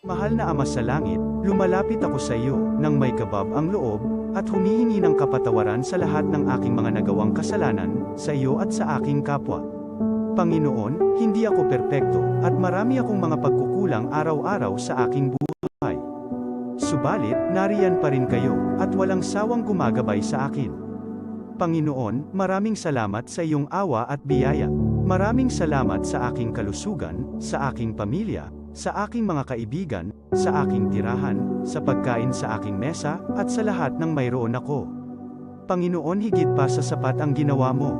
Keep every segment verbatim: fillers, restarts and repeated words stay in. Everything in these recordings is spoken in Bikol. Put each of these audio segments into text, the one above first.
Mahal na Ama sa Langit, lumalapit ako sa iyo nang may kabab ang loob at humihingi ng kapatawaran sa lahat ng aking mga nagawang kasalanan sa iyo at sa aking kapwa. Panginoon, hindi ako perpekto at marami akong mga pagkukulang araw-araw sa aking buhay. Subalit, nariyan pa rin kayo at walang sawang gumagabay sa akin. Panginoon, maraming salamat sa iyong awa at biyaya. Maraming salamat sa aking kalusugan, sa aking pamilya, sa aking mga kaibigan, sa aking tirahan, sa pagkain sa aking mesa, at sa lahat ng mayroon ako. Panginoon, higit pa sa sapat ang ginawa mo.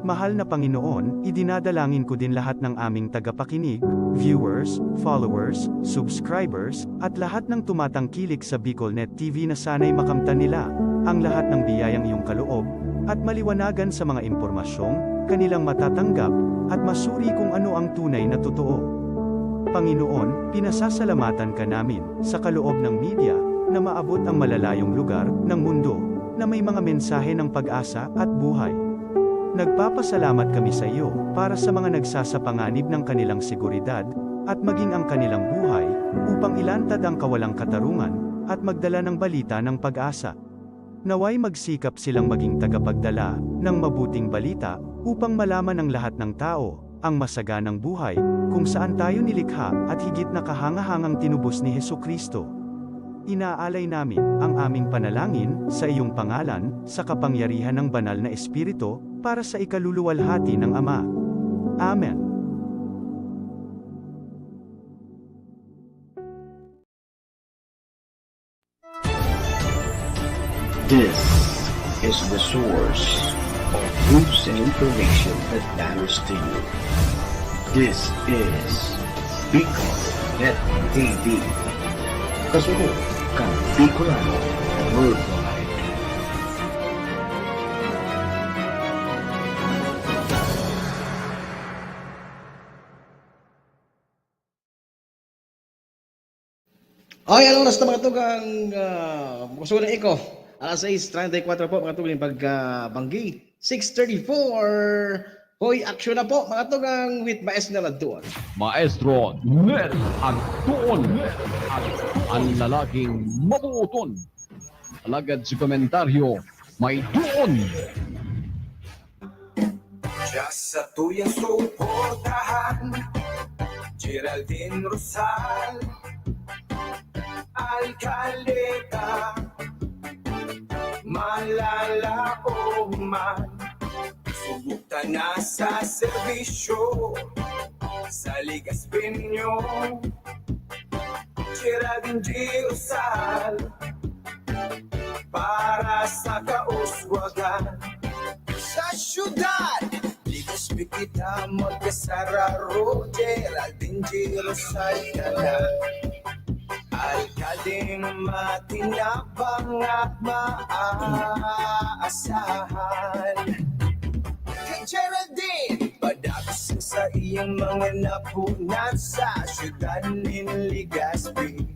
Mahal na Panginoon, idinadalangin ko din lahat ng aming tagapakinig, viewers, followers, subscribers, at lahat ng tumatangkilik sa Bicol Net T V na sana'y makamtan nila ang lahat ng biyayang iyong kaloob at maliwanagan sa mga impormasyong kanilang matatanggap at masuri kung ano ang tunay na totoo. Panginoon, pinasasalamatan ka namin sa kaloob ng media na maabot ang malalayong lugar ng mundo na may mga mensahe ng pag-asa at buhay. Nagpapasalamat kami sa iyo para sa mga nagsasapanganib ng kanilang seguridad at maging ang kanilang buhay upang ilantad ang kawalang katarungan at magdala ng balita ng pag-asa. Naway magsikap silang maging tagapagdala ng mabuting balita upang malaman ng lahat ng tao ang masaganang buhay kung saan tayo nilikha at higit na kahangahangang tinubos ni Jesu-Cristo. Inaalay namin ang aming panalangin sa iyong pangalan, sa kapangyarihan ng Banal na Espiritu, para sa ikaluluwalhati ng Ama. Amen. This is the source of news and information that matters to you. This is Bicol Net T V. Kasunod kan Bicolano Worldwide. Ay, anong oras na, mga tugang, ah, gusto ko ng echo? Alas sais treinta y cuatro po, mga tugang, pagkabanggi. Six thirty-four. Hoy, action na po, mga tugang, with Maestro Nel Antuon. Maestro Nel Antuon. An lalaking mabuoton. Alagad si komentaryo, may duon. Diya sa tuyang suportahan, Geraldine Rosal, Alcaldesa, malalaoman. Subok ta na sa serbisyo sa Legazpeño. Geraldine G. Rosal, para sa kauswagan sa syudad. Legazpi kita magkasararo, Geraldine G. Rosal ka na. Alkaldeng matinabang at maaasahan. Kay Geraldine, padagos sa iyang mga napunan sa syudad nin Legazpi.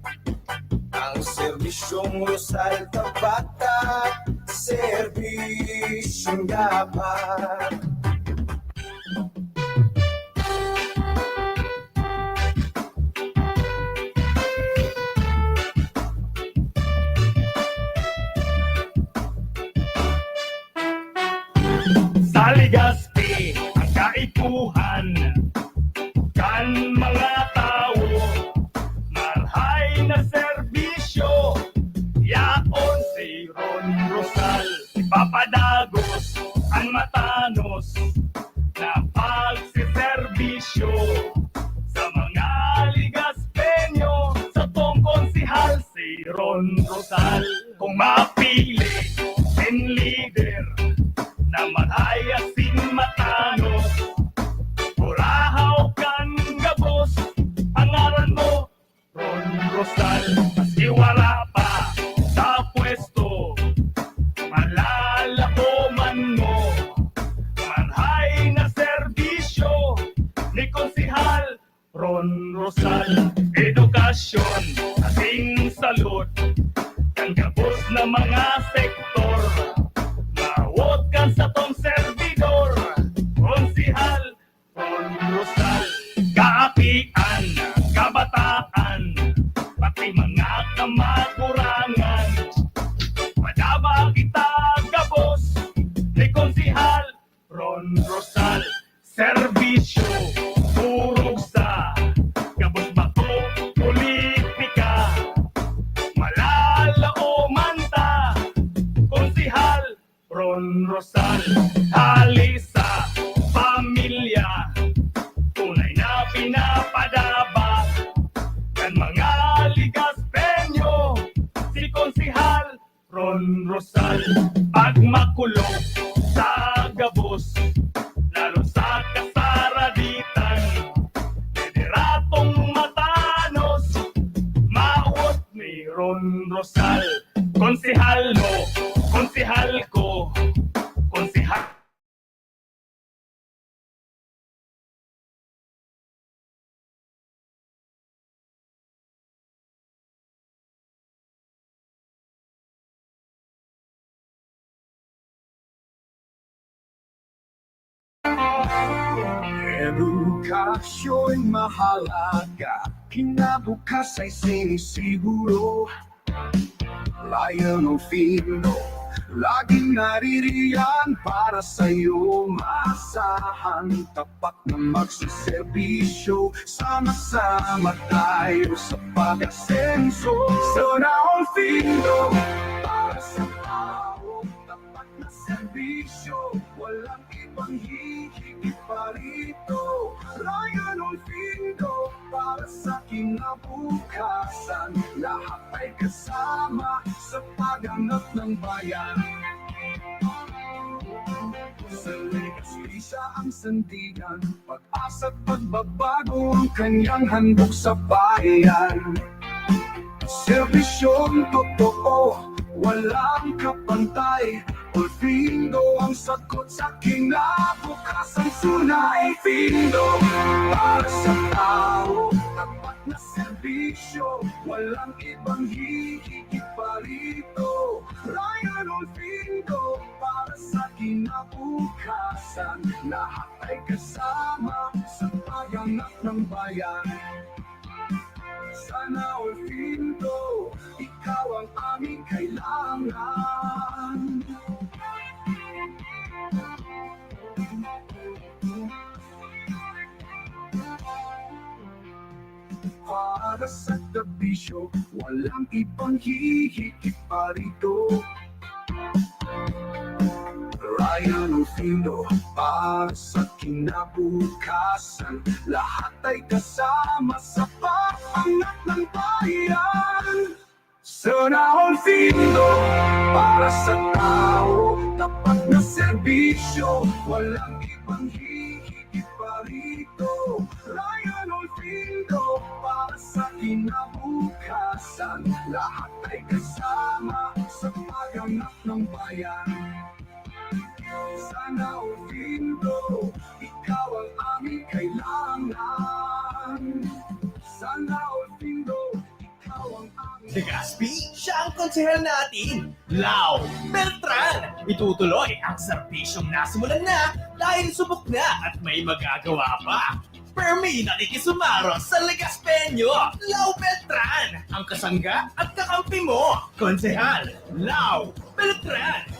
Ang serbisyong Rosal tapat at serbisyong dapat. Sa Legazpi, ang kaipuhan kan mga tawo, marhay na serbisyo, yaon si Ron Rosal. Ipapadagos ang matanos na pagseserbisyo sa mga Legazpeño. Satong konsehal si Ron Rosal. Kung mapili nin lider na marhay asin matanos, Curahaw kan gabos, pangaran mo, Ron Rosal. Maski wara pa sa pwesto, malalakoman mo. Marhay na serbisyo ni Konsehal Ron Rosal. Edukasyon asin salud, kan gabos na mga sektor, mawot kan satong serbidor, Konsehal Ron Rosal. Kaakian, kabataan, Si Konsehal Ron Rosal, serbisyo, turog sa gabos, bako, politika. Malalaoman ta, Konsehal Ron Rosal, hali sa pamilya, tunay na pinapadaba kan mga Legaspeño, si Konsehal Ron Rosal. Pag makulog sa gabos, lalo sa kasaraditan, literatong matanos, mawot ni Ron Rosal. Konsehal mo, konsehal ko, konsehal. Edukasyon mahalaga, kinabukasan ay sinisiguro. Lionel Findo, laging naririyan para sa'yo. Maasahan, tapat na magseserbisyo, sama-sama tayo sa pag-asenso. Lionel Findo, para sa tao, tapat na serbisyo, walang ibang hihigit pa rito. Lionel Findo, para sa kinabukasan, lahat ay kasama sa pag-angat ng bayan. Sa Legazpi siya ang sandigan, pag-asa at pagbabago ang kanyang handog sa bayan. Serbisyong totoo, walang kapantay. Findo ang sagot sa kinabukasan. Lionel Findo, para sa tao, tapat na serbisyo, walang ibang hihigit pa rito. Lionel Findo, para sa kinabukasan, lahat ay kasama sa pag-angat ng bayan. Lionel Findo, ikaw ang aming kailangan. Para sa serbisyo, walang ibang hihigit pa rito. Lionel Findo, para sa kinabukasan, lahat ay kasama sa pag-angat ng bayan. Lionel Findo, para sa tao, tapat na serbisyo, walang ibang hihigit pa rito. Lionel Findo, para sa kinabukasan, lahat ay kasama sa pag-angat ng bayan. Lionel Findo, ikaw ang aming kailangan. Lionel Findo, ikaw ang aming Legazpi, siya ang konsehal natin, Lau Beltran. Itutuloy ang serbisyong nasimulan na dahil subok na at may magagawa pa. Permi nakikisumaros sa Legazpeño, Lau Beltran, ang kasangga at kakampi mo, Konsehal Lau Beltran.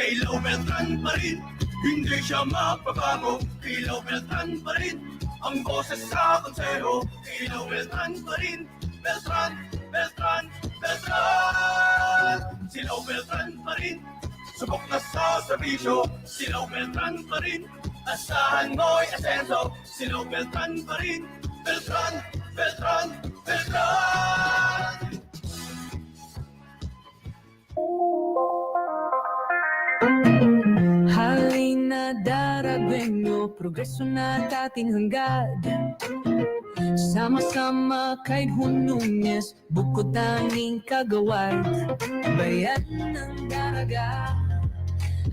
Kay Lau Beltran pa rin, hindi siya magbabago. Kay Lau Beltran pa rin, ang boses sa konseho. Kay Lau Beltran pa rin, Beltran, Beltran, Beltran. Si Lau Beltran pa rin, subok na sa serbisyo. Si Lau Beltran pa rin, asahan mo'y asenso. Si Lau Beltran pa rin, Beltran, Beltran, Beltran. Halina, Daragueño, progreso na at ating hangad. Sama-sama kay Jun Nuñez, bukod tanging kagawad. Bayan ng Daraga,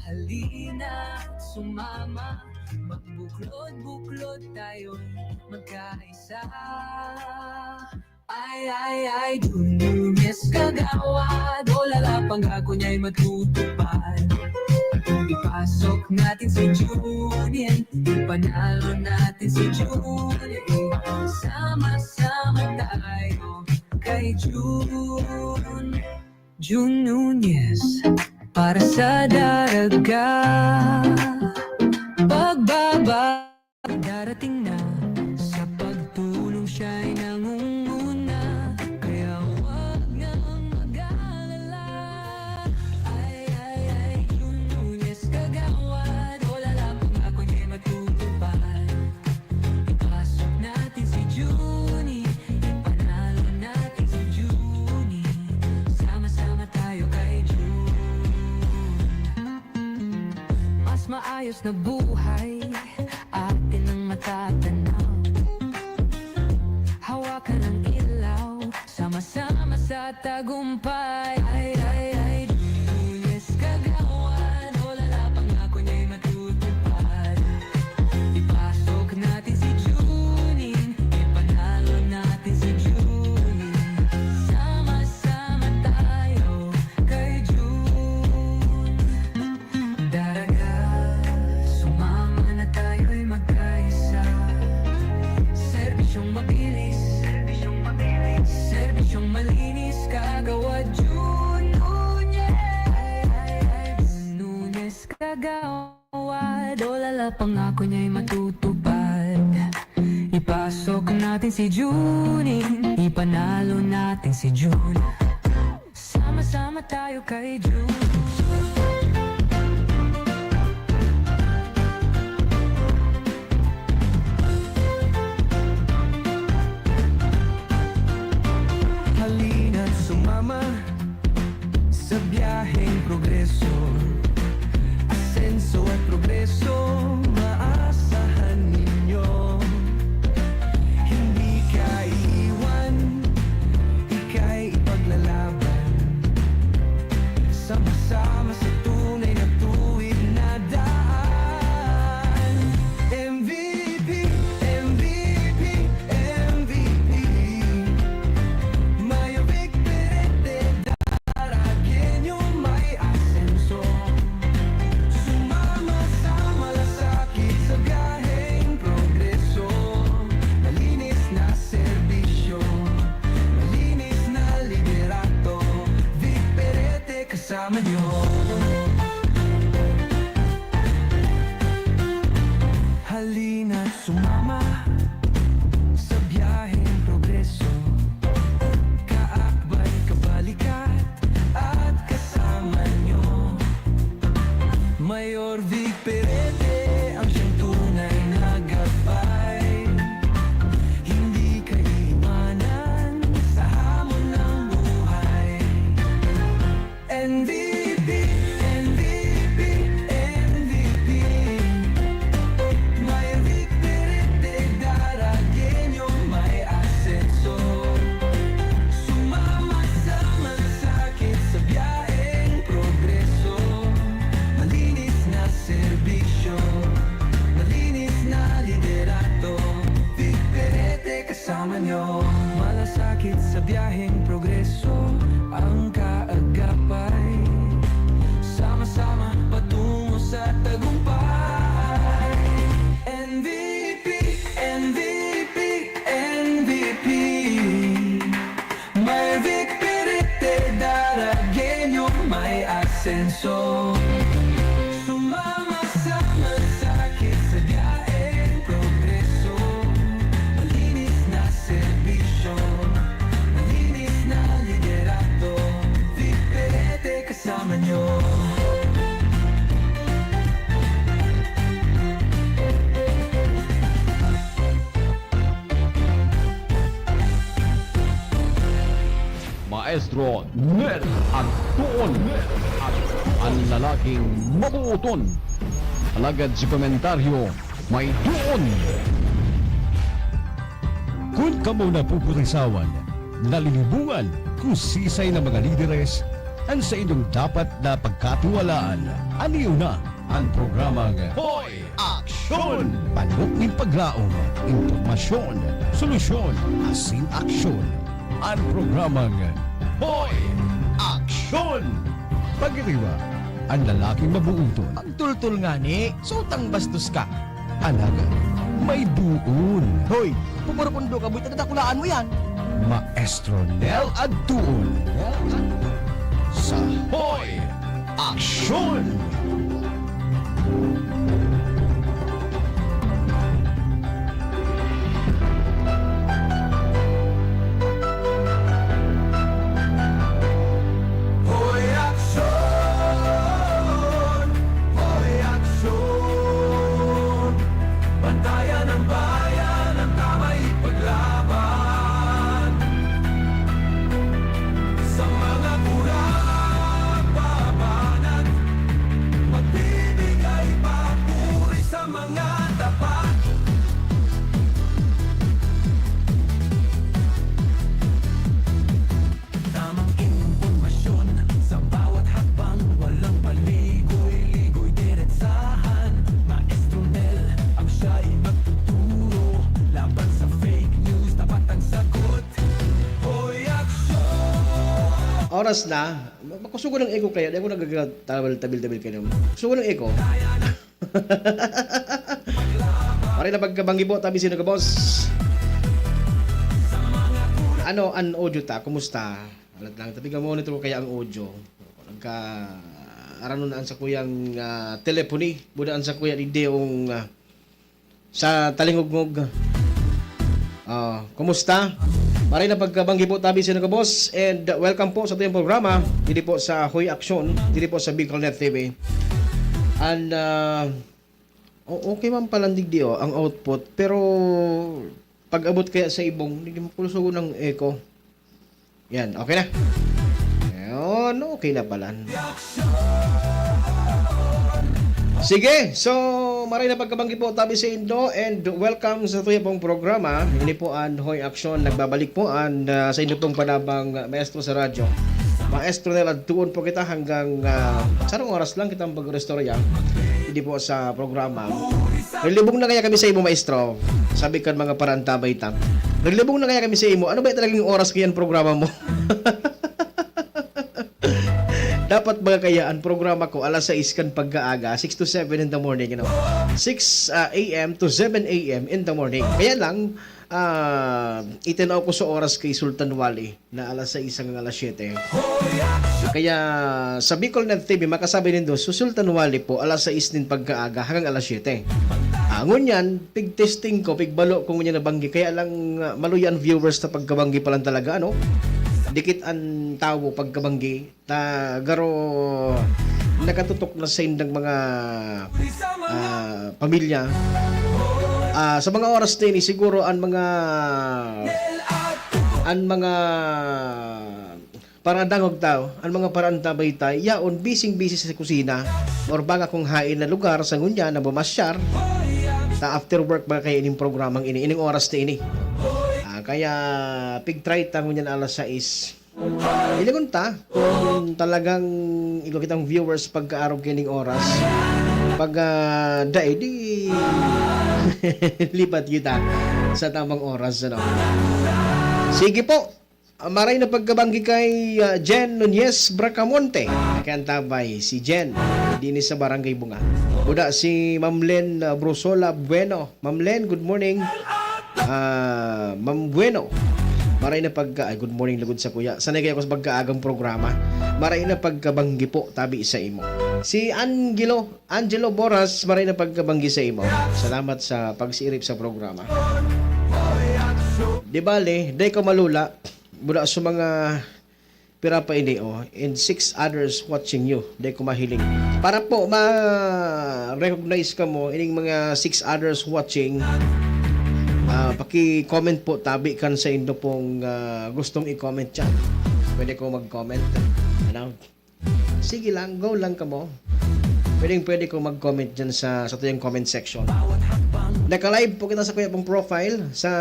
halina at sumama. Magbuklod-buklod tayo, magkaisa. Ay, ay, ay, Jun Nuñez kagawad, olala, pangako niya'y matutupad. Ipasok natin si Junien, ipanalo natin si Junien. Sama-sama tayo kay Jun, Jun Nuñez. para sa daraga. Pagbaba, darating na. Sa pagtulong siya'y nangunguna, kaya huwag nang mag-alala. Ay, ay, ay, Jun Nunez Kagawad, olala, pangako niya'y matutupad. Ipasok natin si Junie, ipanalo natin si Junie. Sama-sama tayo kay June. Mas maayos na buhay, atin ang matatanaw. Hawakan ang ilaw, sama-sama sa tagumpay. Ay, ay, ay, Jun Nunez Kagawad, olala, pangako niya'y matutupad. Ipasok natin si Junie, ipanalo natin si Junie. Sama-sama tayo kay June. Daraga, sumama na, tayo'y magkaisa. Serbisyong mabilis, serbisyong mabilis, serbisyong malinis, Kagawad Jun Nunez. Jun Nunez Kagawad, olala, pangako niya'y matutupad. Ipasok natin si Junie, ipanalo natin si Junie. Sama-sama tayo kay June. Halina't sumama sa biyaheng progreso. Asenso at progreso, maasahan ninyo. Hindi ka iiwan, ika'y ipaglalaban. Sama-sama sa tunay na tuwid na daan. M V P, M V P, M V P. Mayor Vic Perete, Daragueño may asenso. Sumama sa malasakit sa biyaheng progreso. Malinis na serbisyo, malinis na liderato. Vic Perete kasama niyo. Halina't sumama sa biyaheng progreso. Kaakbay, kabalikat at kasama niyo. Mayor Vic Perete ang siyang tunay na gabay. Hindi ka iiwanan sa hamon ng buhay. M V P, M V P, M V P. Mayor Vic Perete, Daragueño may asenso. Sumama sa malasakit sa biyaheng progreso. Malinis na serbisyo, malinis na liderato. Vic Perete kasama niyo. Malasakit sa biyaheng progreso ang kaagapay. Sama-sama patungo sa tagumpay. M V P, M V P, M V P. Mayor Vic Perete, Daragueño may asenso. Sumama sa malasakit sa biyaheng progreso. Malinis na serbisyo, malinis na liderato. Vic Perete kasama niyo. Maestro Nel Antuon, an lalaking mabuoton. Alagad si komentaryo may duon. Kun kamo napupurisawan, nalilibungan kun sisay na mga lideres an saindong dapat na pagkatiwalaan, an iyo na an programang Hoy! Aksyon! Panukning paglaom, impormasyon, solusyon, asin aksyon. An programang Hoy! Aksyon! Pagiriwa, an lalaking mabuuton. Pagtultol ngani, sutang bastos ka. Alagad, may duon. Hoy, pupuro pundo ka, buhay, tatakulaan mo yan. Maestro Nel Adtuon. Sa Hoy! Aksyon! Hoy, aksyon! Hoy, aksyon! Bantayan ang bayan, ang tama ipaglaban. Sa mga kurang pabanat, magbibigay papuri sa mga tapat. Tamang impormasyon sa bawat hakbang, walang paligoy-ligoy, diretsahan. Maestro Nel ang siya'y magtuturo laban sa fake news, tapat ang sagot. Hoy, aksyon! Oras na. Ma-, makusugon ang echo kaya. Di ako nagagatabil-tabil-tabil kayo. Kusugon ang echo. Pare na pagkabanggi po, tabi sino ka, boss? Ano, an audio ta? Kumusta? Alat lang, tabi ka monitor ko kaya ang audio. Nagka, arano na an sa kuyang, ah, telephony. Buda an sa kuya di deong, ah, sa talingugngog. Ah, kumusta? Maray na pagkabanggi po, tabi sino ka, boss? And welcome po sa tuyang programa. Dili po sa Hoy Aksyon, dili po sa Bicol Net T V. And, ah, o-, okay man palang digdi, oh, ang output. Pero pag-abot kaya sa ibong, hindi mo pulsugon ng echo. Yan, okay na. Ayun, okay na pala. Sige, so, maray na pagkabanggi po, tabi sa Indo, and welcome sa tuya pong programa. Ini po an Hoy Aksyon, nagbabalik po an, ah, sa inyo pong panabang, ah, maestro sa radyo. Maestro na ladtuon po kita hanggang, ah, sarong oras lang kitang pag-restorya. Hindi po sa programa. Nilibong na kaya kami sa imo, maestro. Sabi kan mga parantabay ta. Nilibong na kaya kami sa imo. Ano ba talagang oras kaya ang programa mo? Dapat mga kaya, ang programa ko, alas sais kan pagkaaga, six to seven in the morning, you know? Six, ah, A M to seven A M in the morning. Kaya lang, ah, itinaw ko sa oras kay Sultan Wali na alas sais hanggang alas siyete. Kaya sa Bicol Net T V, makasabi nindo, si Sultan Wali po, alas sais nin pagkaaga hanggang alas siyete. Ah, ngunyan, pig-testing ko, pigbalo ko ngunyan nabanggi. Kaya lang, ah, maluya an viewers na pagkabanggi pa lang talaga, ano? Dikit an tawo pagkabanggi. Ta, garo nakatutok na sa indang mga, ah, pamilya. Ah, sa mga oras na ini, siguro an mga, an mga paradangog tawo, an mga parantabay ta, yaon, bising-bisi sa kusina or baka kung hain na lugar sa ngunyan na bumasyar. Ta after work ba kaya ining programang ini, ining oras na ini? Ah, kaya pig-try ta ngunyan alas sais. Hilingon ta kung talagang igwa kitang viewers pagkaarog kining oras. Pag, ah, dai, di lipat kita sa tamang oras, ano. Sige po. Ah, maray na pagkabanggi kay, ah, Jen Nunez Bracamonte. Nakiantabay si Jen, dini sa Barangay Bunga. Buda si Ma'am Len, ah, Brusola Bueno. Ma'am Len, good morning. Ah, Ma'am Bueno, maray na pagka-, ay, good morning lugod sa kuya. Sanay kaya ako sa pagkaagang programa. Maray na pagkabanggi po, tabi sa imo. Si Angelo, Angelo Boras, maray na pagkabanggi sa imo. Salamat sa pagsiirip sa programa. Di bale, dai ka malula, mula sa mga pira pa ini, oh, and six others watching you. Dai ko mahiling. Para po ma-recognize kamo, ining mga six others watching, ah, paki-comment po, tabi kan sa indo pong, ah, gustong i-comment dyan. Pwede ko mag-comment. Ano? Sige lang, go lang kamo. Pwedeng pwede ko mag-comment dyan sa, sa tuyang comment section. Naka-live po kita sa kuya pong profile, sa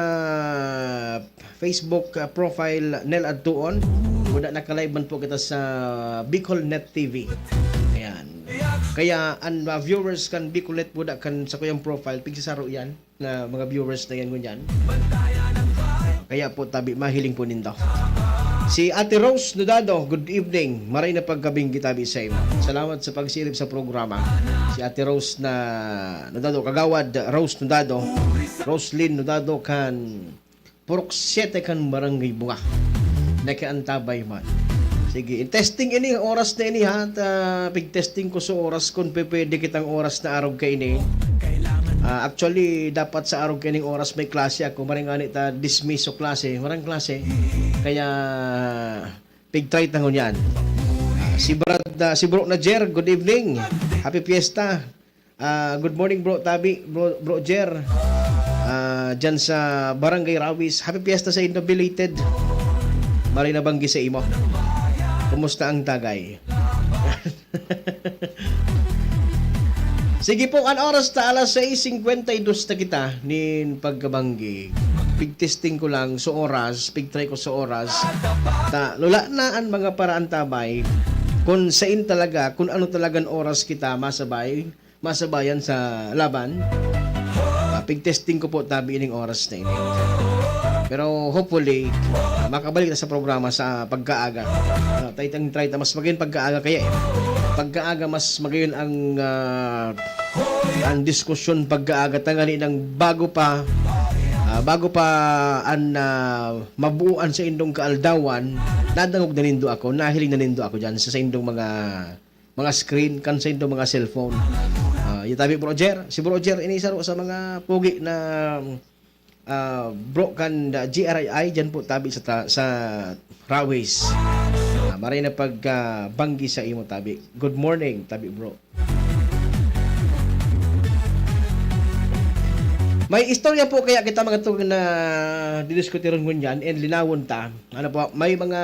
Facebook, ah, profile Nel Adtuon. Buda naka-live man po kita sa Bicol Net T V. Ayan. Kaya ang, ah, viewers kan Bicol Net buda kan sa kuyang profile, pigsasaro yan na mga viewers na yan ngunyan. Kaya po tabi, mahiling po nindo. Si Ate Rose Nodado, good evening. Maray na pagkabinggi tabi sa imo. Salamat sa pagsilip sa programa. Si Ate Rose na Nodado, Kagawad Rose Nodado, Roslyn Nodado kan Purok Siete kan Barangay Bunga. Nakiantabay man. Sige, testing ini, oras na ini, ha. Ta, pig-testing ko sa oras kung pe-, pwede kitang oras na arog kaini. Ah, actually, dapat sa arog kaining oras may klase ako. Maring ani ta dismiss o klase. Marang klase. Kaya, pig-try ta ngunyan. Ah, si Brad, ah, si Bro Najer, good evening. Happy Fiesta. Ah, good morning, Bro Tabi, Bro, Bro Jer. Ah, dyan sa Barangay Rawis. Happy Fiesta sa inyo, belated. Maray na banggi sa imo. Kumusta ang tagay? Sige po, an oras ta alas sais singkwenta y dos na kita nin pagkabanggi. Pig-testing ko lang sa oras, pig-try ko sa oras. Ta, lula na an mga paraan tabay. Kung sain talaga, kung ano talagang oras kita masabay, masabayan sa laban. Ah, pig-testing ko po tabi ining oras na ini. Pero hopefully, makabalik na sa programa sa pagkaaga. Ah, taytang try ta, mas magayon pagkaaga kaya eh. Pagkaaga, mas magayon ang, ah, ang diskusyon pagkaaga, tangali nang bago pa, ah, bago pa an, ah, mabuo an saindong kaaldawan, nadangog na nindo ako, nahiling na nindo ako dyan sa saindong mga, mga screen, kan saindong mga cellphone. Ah, yung tabi, Bro Jer, si Bro Jer, ini saro sa mga pogi na, ah, bro kan, ah, G R I I, dyan po tabi sa ta-, sa Rawis. Ah, maray na pag, ah, banggi sa imo tabi. Good morning, tabi, bro. May istorya po kaya kita mga tug na didiskutiron ngunyan and linawon ta. Ano po, may mga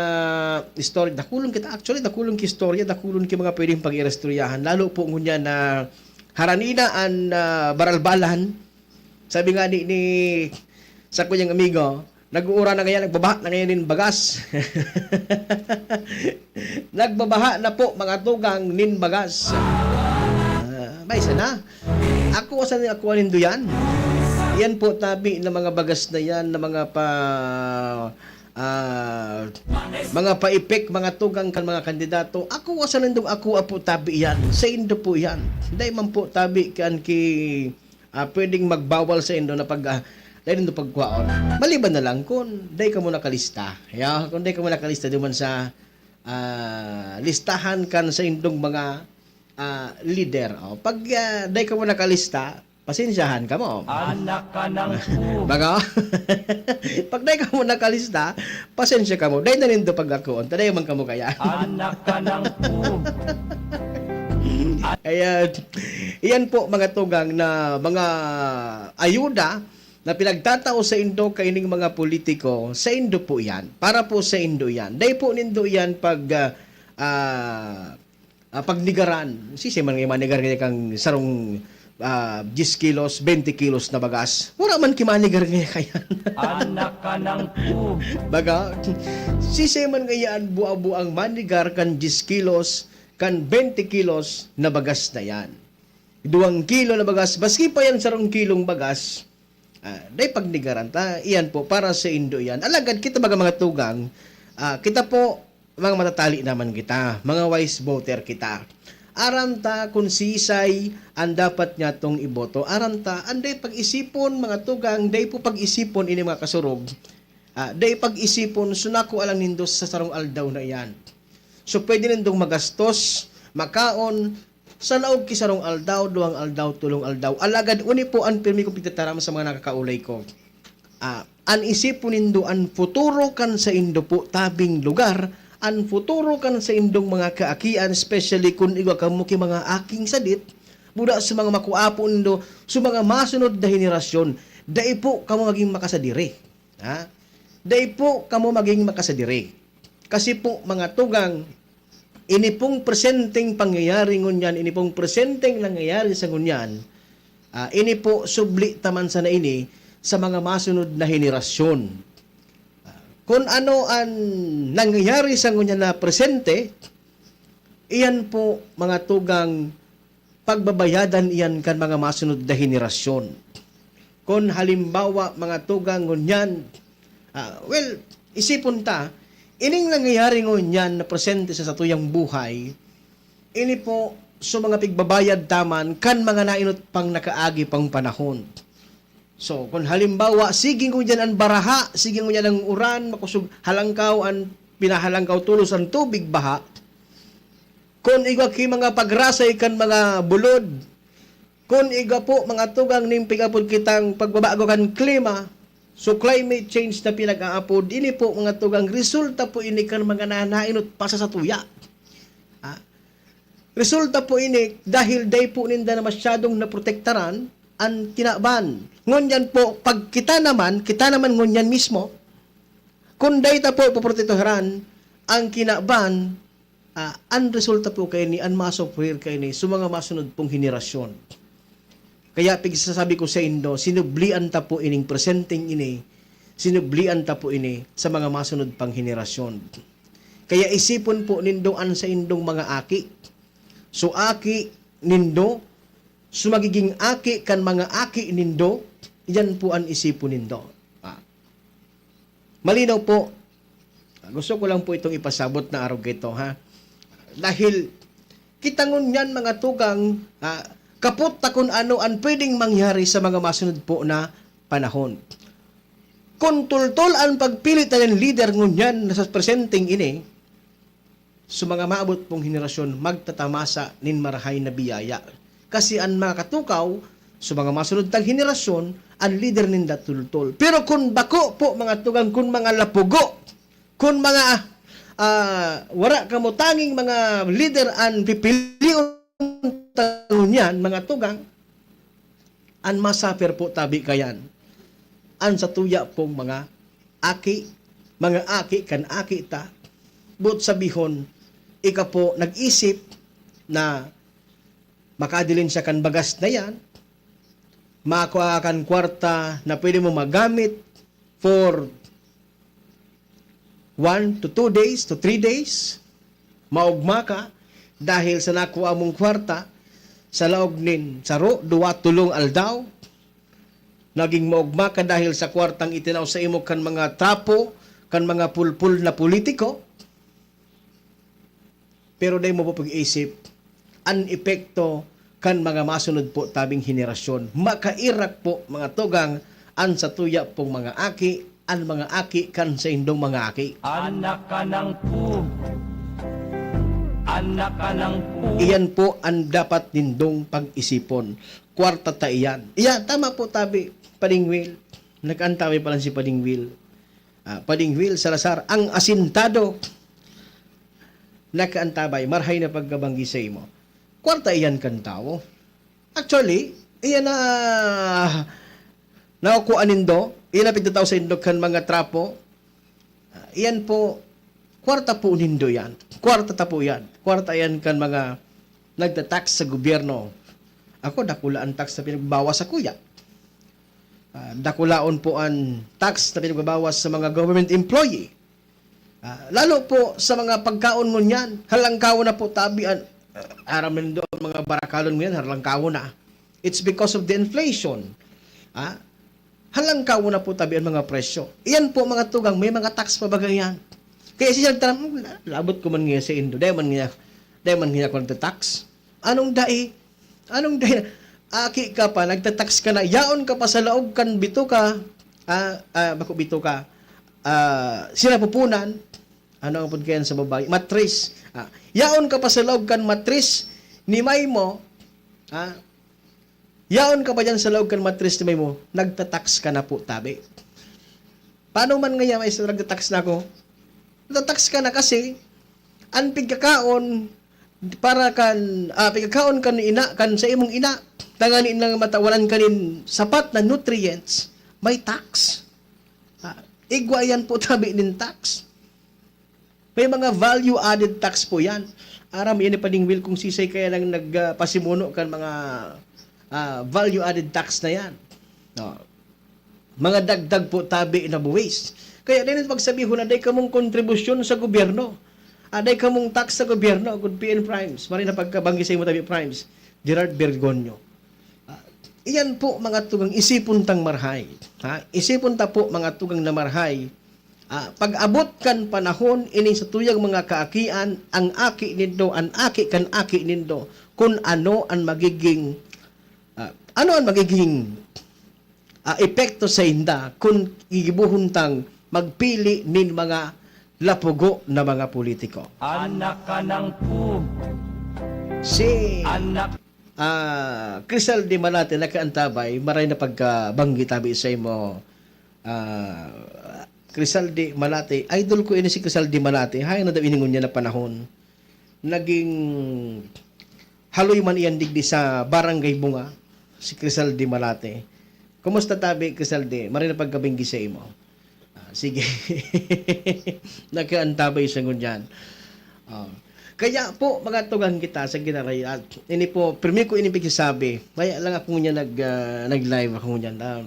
istorya, dakulon kita, actually, dakulon ki istorya, dakulon ki mga pwedeng pag-iristoryahan. Lalo po ngunyan na haranina an, ah, baralbalan. Sabi nga ni, ni sa kuyang amigo, nag-uura na ngayon, nagbabaha na ngayon nin bagas. Nagbabaha na po, mga tugang, nin bagas. Ah, may sana. Ako, asan yung ako nindo yan? Yan po, tabi na mga bagas na yan, na mga pa, ah, mga paipik, mga tugang kan mga kandidato. Ako, asan nindong ako, apo, tabi yan. Sa indo po yan. Dahil man po, tabi kan ki, ah, pwedeng magbawal sa indo na pag, ah, dahil nindo pagkwaon. Maliban na lang kung dahil ka mo nakalista. Ya, kung dahil ka mo nakalista, di man sa, ah, listahan kan sa indong mga, ah, leader. Oh, pag, ah, dahil ka mo nakalista, pasensyahan ka mo. Anak ka ng pu- Baga? Pag dahil ka mo nakalista, pasensya ka mo. Dahil na nindo pagkakuon. Tadayo man ka mo kaya. Anak ka ng pu- Ayan. Iyan po, mga tugang, na mga ayuda na pinagtatao sa indo kaining mga politiko, sa indo po yan. Para po sa indo yan. Dahil po nindo yan pag, ah, ah, ah, pagnigaran. Sisay man nga manigar ngayon kang sarong, ah, diyes kilos, bente kilos na bagas. Wala man kimanigar ngayon kaya. Anak ka ng pu- Baga, sisay man ngayon bua-buang manigar kan diyes kilos, kan bente kilos na bagas na yan. Duwang kilo na bagas, maski pa yan sarong kilong bagas, ah, dai pagnigaran ta, iyan po, para sa indo yan. Alagad kita baga mga tugang, ah, kita po, mga matatali naman kita, mga wise voter kita. Aram ta kung sisay ang dapat nyatong iboto. Aram ta, ang dai pag-isipon, mga tugang, dai po pag-isipon ini mga kasurog. Ah, dai pag-isipon, sunako alang nindo sa sarong aldaw na iyan. So, pwede nindong magastos, makaon, sa laog ki sarong aldaw, duwang aldaw, tolong aldaw. Alagad uni po an pirmi kong pigtataram sa mga nakakaulay ko. Ah, an isipon nindo an futuro kan saindo po tabing lugar, an futuro kan saindong mga kaakian, especially kun igwa kamo ki mga aking sadit, buda sa mga makuapo nindo, sa mga masunod na henerasyon, dai po kamo maging makasadiri. Ha? Dai po kamo maging makasadiri. Kasi po, mga tugang, ini pong presenteng pangyayari ngunyan, ini pong presenteng nangyayari sa ngunyan, ah, ini po, subli ta man sana ini sa mga masunod na henerasyon. Ah, kun ano an nangyayari sa ngunyan na presente, iyan po, mga tugang, pagbabayadan iyan kan mga masunod na henerasyon. Kun halimbawa, mga tugang ngunyan, ah, well, isipon ta, ining nangyayari ngunyan na presente sa satuyang buhay, ini po sa mga pigbabayad ta man kan mga nainot pang nakaagi pang panahon. So, kun halimbawa, sige ngunyan an baraha, sige ngunyan ang uran, makusog halangkaw an pinahalangkaw tolos an tubig baha, kun igwa ki mga pagrasay kan mga bulod, kun igwa po mga tugang nin pigapod kitang pagbabago kan klima, so climate change na pinag-aapod, ini po mga tugang resulta po ini kan mga nanainot pa sa satuya. Ah, resulta po ini dahil dai po ninda na masyadong naprotektaran an kinaban. Ngunyan po, pag kita naman, kita naman ngunyan mismo, kun dai ta po poprotektaran ang kinaban, ah, an resulta po kaini, an masufrir kaini sa mga masunod pong henerasyon. Kaya pigsasabi ko saindo, sinublian ta po ining presenteng ini, sinublian ta po ini sa mga masunod pang henerasyon. Kaya isipon po nindo an saindong mga aki. So, aki nindo, so magiging aki kan mga aki nindo, iyan po an isipon nindo. Ah. Malinaw po. Gusto ko lang po itong ipasabot na arog ito, ha? Dahil kita ngunyan, mga tugang, ah, kapot ta kun ano an pwedeng mangyari sa mga masunod po na panahon. Kun tultol an pagpili ta nin lider ngunyan na sa presenteng ini, sa mga maabot pong henerasyon, magtatamasa nin marahay na biyaya. Kasi an mga katukaw, sa mga masunod tang henerasyon, an lider ninda tultol. Pero kun bako po, mga tugang, kun mga lapugo, kun mga, ah, wara kamo tanging mga lider an pipilion ta ngunyan, mga tugang, an masuffer po tabi kayan, an satuya pong mga aki, mga aki kan aki ta, boot sabihon, ika po nag-isip na makadilen siya kan bagas na yan, makua kan kwarta na pwede mo magamit for one to two days to three days, maogma ka dahil sa nakua mong kwarta sa laog nin saro, duwa, tolong aldaw. Naging maogma ka dahil sa kwartang itinao sa imo kan mga trapo, kan mga pulpul na politiko. Pero dai mo po pag-isip an epekto kan mga masunod po tabing henerasyon. Makairak po, mga tugang, an satuya pong mga aki, an mga aki kan saindong mga aki. Anak ka ng pu-, anak ka ng pu-. Iyan po an dapat nindong pag-isipon. Kwarta ta iyan. Iya, tama po tabi, Pading Will. Nag-antabi pa lang si Pading Will. Ah, Pading Will Salazar, ang asintado. Nakaantabay, marhay na pagkabanggi sa imo. Kwarta iyan kan tawo. Actually, iyan na nakukuha nindo, iyan na pigtatao sa indo kan mga trapo. Ah, iyan po, kwarta po nindo yan. Kwarta ta po yan. Kwarta yan kan mga nagtatax sa gobyerno. Ako, dakula ang tax na pinagbawas sa kuya. Ah, dakulaon po ang tax na pinagbabawas sa mga government employee. Ah, lalo po sa mga pagkaon ngunyan, halangkaw na po tabi an, ah, aram nindo ang mga barakalon ngunyan, halangkaw na. It's because of the inflation. Ah, halangkaw na po tabi ang mga presyo. Iyan po, mga tugang, may mga tax pa baga yan. Kaya siya nagtanong, "Hmm, labot ko man ngayon sa indo, dai man ngayon, dai man ngayon ako nagtatax." Anong dai? Anong dai? Aki ka pa, nagtatax ka na, yaon ka pa sa laog kan bitoka, ah, ah, bako bitoka, ah, sinapupunan, ano ang pud kayan sa babae? Matris. Ah, yaon ka pa sa laog kan matris ni May mo, ah, yaon ka pa dyan sa laog kan matris ni May mo, nagtatax ka na po, tabi. Paano man ngaya, maestro, nagtatax na ako? Nagtatax ka na kasi, an pigkakaon para kan, ah, pigkakaon kan ina, kan sa imong ina, tanganing matawalan ka nin sapat na nutrients, may tax. Ah, igwa yan po tabi nin tax. May mga value-added tax po yan. Aram yan ni Pading Will kung sisay kaya nang nag, ah, pasimuno kan mga, ah, value-added tax na yan. No. Mga dagdag po tabi na buwis. Kaya dai na pagsabihon na dai kamong kontribusyon sa gobyerno. Ah, dai kamong tax sa gobyerno, good P N Primes. Maray na pagkabanggi sa imo tabi Primes, Gerard Bergonyo. Ah, iyan po, mga tugang, isipon tang marhay. Ha? Isipon ta po, mga tugang, na marhay. Ah, pag-abot kan panahon, ining satuyang mga kaakian, ang aki nindo, an aki kan aki nindo, kun ano an magiging, ah, ano an magiging, ah, epekto sainda kun gigibohon tang magpili nin mga lapugo na mga politiko. Anak ka ng pu- Si Anak. Ah, Crisel de Malate, nakaantabay, maray na pagkabanggi tabi sa imo. Ah, Crisel de Malate, idol ko ini si Crisel de Malate. Hayan na daw ini ngunyan na panahon. Naging haloy man iyan digdi sa Barangay Bunga, si Crisel de Malate. Kumusta tabi, Crisel de? Maray na pagkabanggi sa imo. Ah, sige. Nagkaantabay siya ngunyan. Ah, kaya po, mga tugang kita sa Ginaray, at ini po, pirmi ko ini pagsasabi. Kaya lang ako ngunyan nag, ah, nag-live ako ngunyan. Ah,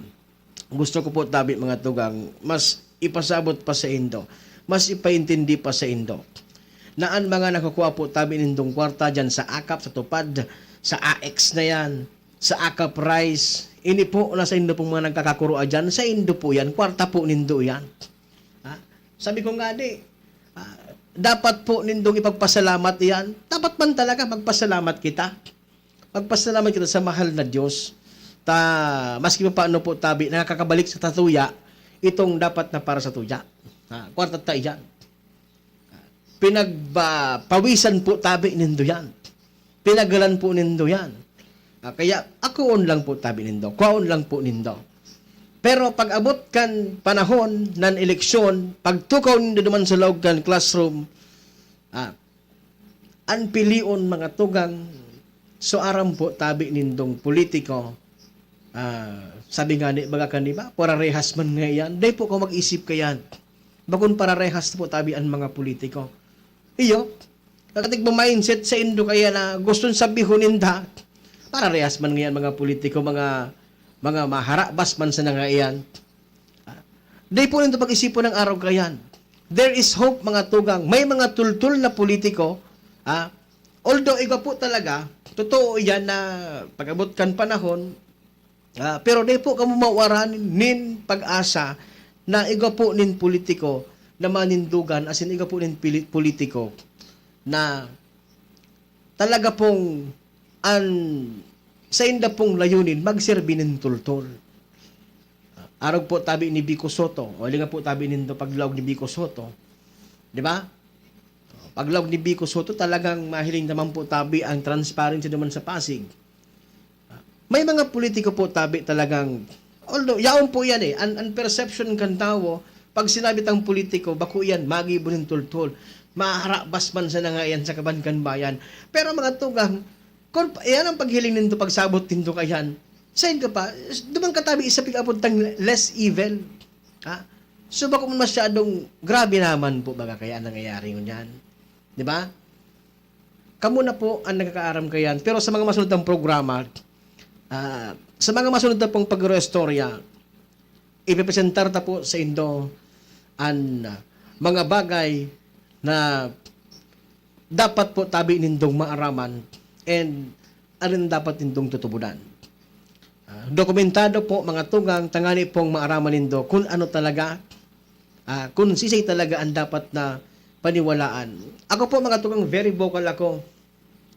gusto ko po tabi, mga tugang, mas ipasabot pa sa indo, mas ipaintindi pa sa indo, na an mga nakukuha po tabi nindong kwarta diyan sa akap, sa tupad, sa A X na yan, sa akap rice, ini po na sa indo pong mga nagkakakuroa diyan, sa indo po yan, kwarta po nindo yan. Ha? Sabi ko nga di, ah, dapat po nindong ipagpasalamat yan. Dapat man talaga magpasalamat kita. Magpasalamat kita sa mahal na Diyos. Ta, maski pa paano po tabi, nakakabalik sa tatuya, itong dapat na para sa tuya. Ha? Kwarta tayo yan. Pinagpawisan po tabi nindo yan. Pinagalan po nindo yan. Ah, kaya akoon lang po tabi nindo. Kwaon lang po nindo. Pero pag-abot kan panahon nan eleksyon, pagtukaw nindo duman sa laog kan classroom, ah, an pilion, mga tugang, so aram po tabi nindong politiko, ah, sabi nga ni, baga kan iba, "Pararehas man nga iyan." Dai po ko mag-isip kayan. Bakon pararehas po tabi an mga politiko. Iyo, nakatigbo mindset sa indo kaya na gustong sabihon ninda, "Pararehas man ngayan mga politiko, mga, mga maharabas man sana nga iyan." Ah, dai po ninda pag-isipon ang araw kayan. There is hope, mga tugang. May mga tultol na politiko, ah, although igwa po talaga, totoo iyan na pag-abot kan panahon, ah, pero dai po kamo mawaran nin pag-asa na igwa po nin politiko na manindugan, asin igwa po nin pili-, politiko na talaga pong an sainda pong layunin magserbi nin tultol. Arog po tabi ni Vico Sotto, o, linga po tabi nindo paglaog ni Vico Sotto. Di ba? Paglaog ni Vico Sotto, talagang mahiling naman po tabi ang transparency naman sa Pasig. May mga politiko po tabi talagang, although, yaon po yan eh, an, an perception kan tawo, pag sinabi tang politiko, bako yan, magibo nin tultol. Maharabas man sana nga yan sa kaban kan bayan. Pero mga tugang, kung pa-, yan ang paghiling nindo, pagsabot nindo kayan, sain ka pa, duman ka tabi sa pag-abot tang less evil. Ha? So, bako man masyadong grabe naman po baga kaya ang nangyayari ngunyan. Di ba? Kamo na po ang nakakaaram kayan. Pero sa mga masunod na programa, ah, sa mga masunod na pong pag-istorya, ipipresentar ta po sa indo an, ah, mga bagay na dapat po tabi nindong maaraman and alin dapat nindong tutubodan. Ah, dokumentado po, mga tugang, tangani pong maaraman nindo kung ano talaga, ah, kung sisay talaga ang dapat na paniwalaan. Ako po, mga tugang, very vocal ako.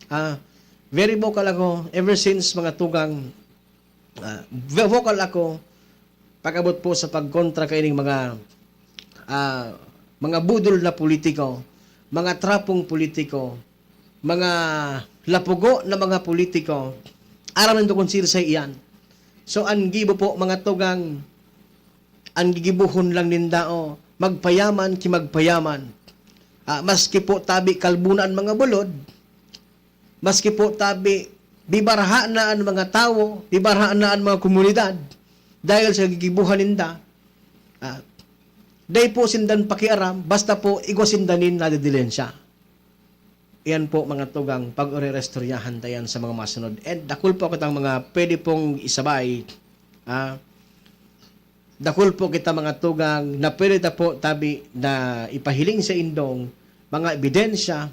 Ah, very vocal ako ever since, mga tugang, ah, vo-, vocal ako pag-abot po sa pagkontra kaining mga, ah, mga budol na politiko, mga trapong politiko, mga lapugo na mga politiko. Aram nindo kung sirsay iyan. So, an gibo po, mga tugang, an gigibohon lang ninda, o, magpayaman ki magpayaman. Ah, maski po tabi kalbo na an mga bulod, maski po tabi bibaraha na an mga tawo, bibaraha na an mga komunidad dahil sa gigibohan ninda, ah, dai po sindan pakiaram, basta po igwa sinda nin nadidilensya. Iyan po, mga tugang, pag-orerestoryahan ta yan sa mga masunod. And dakul po kitang mga pwede pong isabay, ah, dakul po kita, mga tugang, na pwede ta po tabi na ipahiling sa indong mga ebidensya,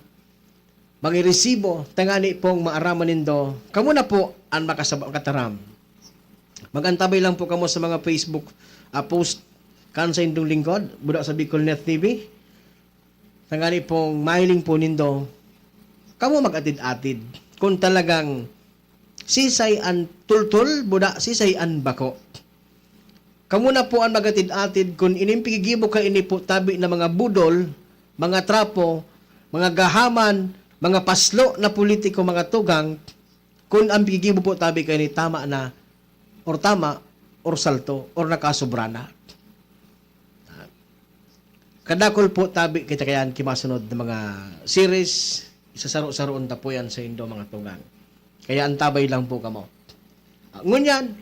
mga resibo, tangani pong maaraman nindo. Kamo na po an makasaba-, makataram. Mag-antabay lang po kamo sa mga Facebook, ah, post kan sa indong lingkod, Buda sa Bicol Net T V. Tangani pong mahiling po nindo, kamo mag-atid-atid kung talagang sisay an tultol, buda, sisay an bako. Kamo na po an mag-atid-atid kun ining pigigibo kaini po tabi na mga budol, mga trapo, mga gahaman, mga paslo na politiko, mga tugang, kun ang gigibo po tabi kaini tama na, or tama, or salto, or nakasobra na. Kadakol po tabi kita kayan ki masunod na mga series, isasaro-saroon ta po yan sa indo, mga tugang. Kaya antabay lang po kamo. Ah, ngunyan,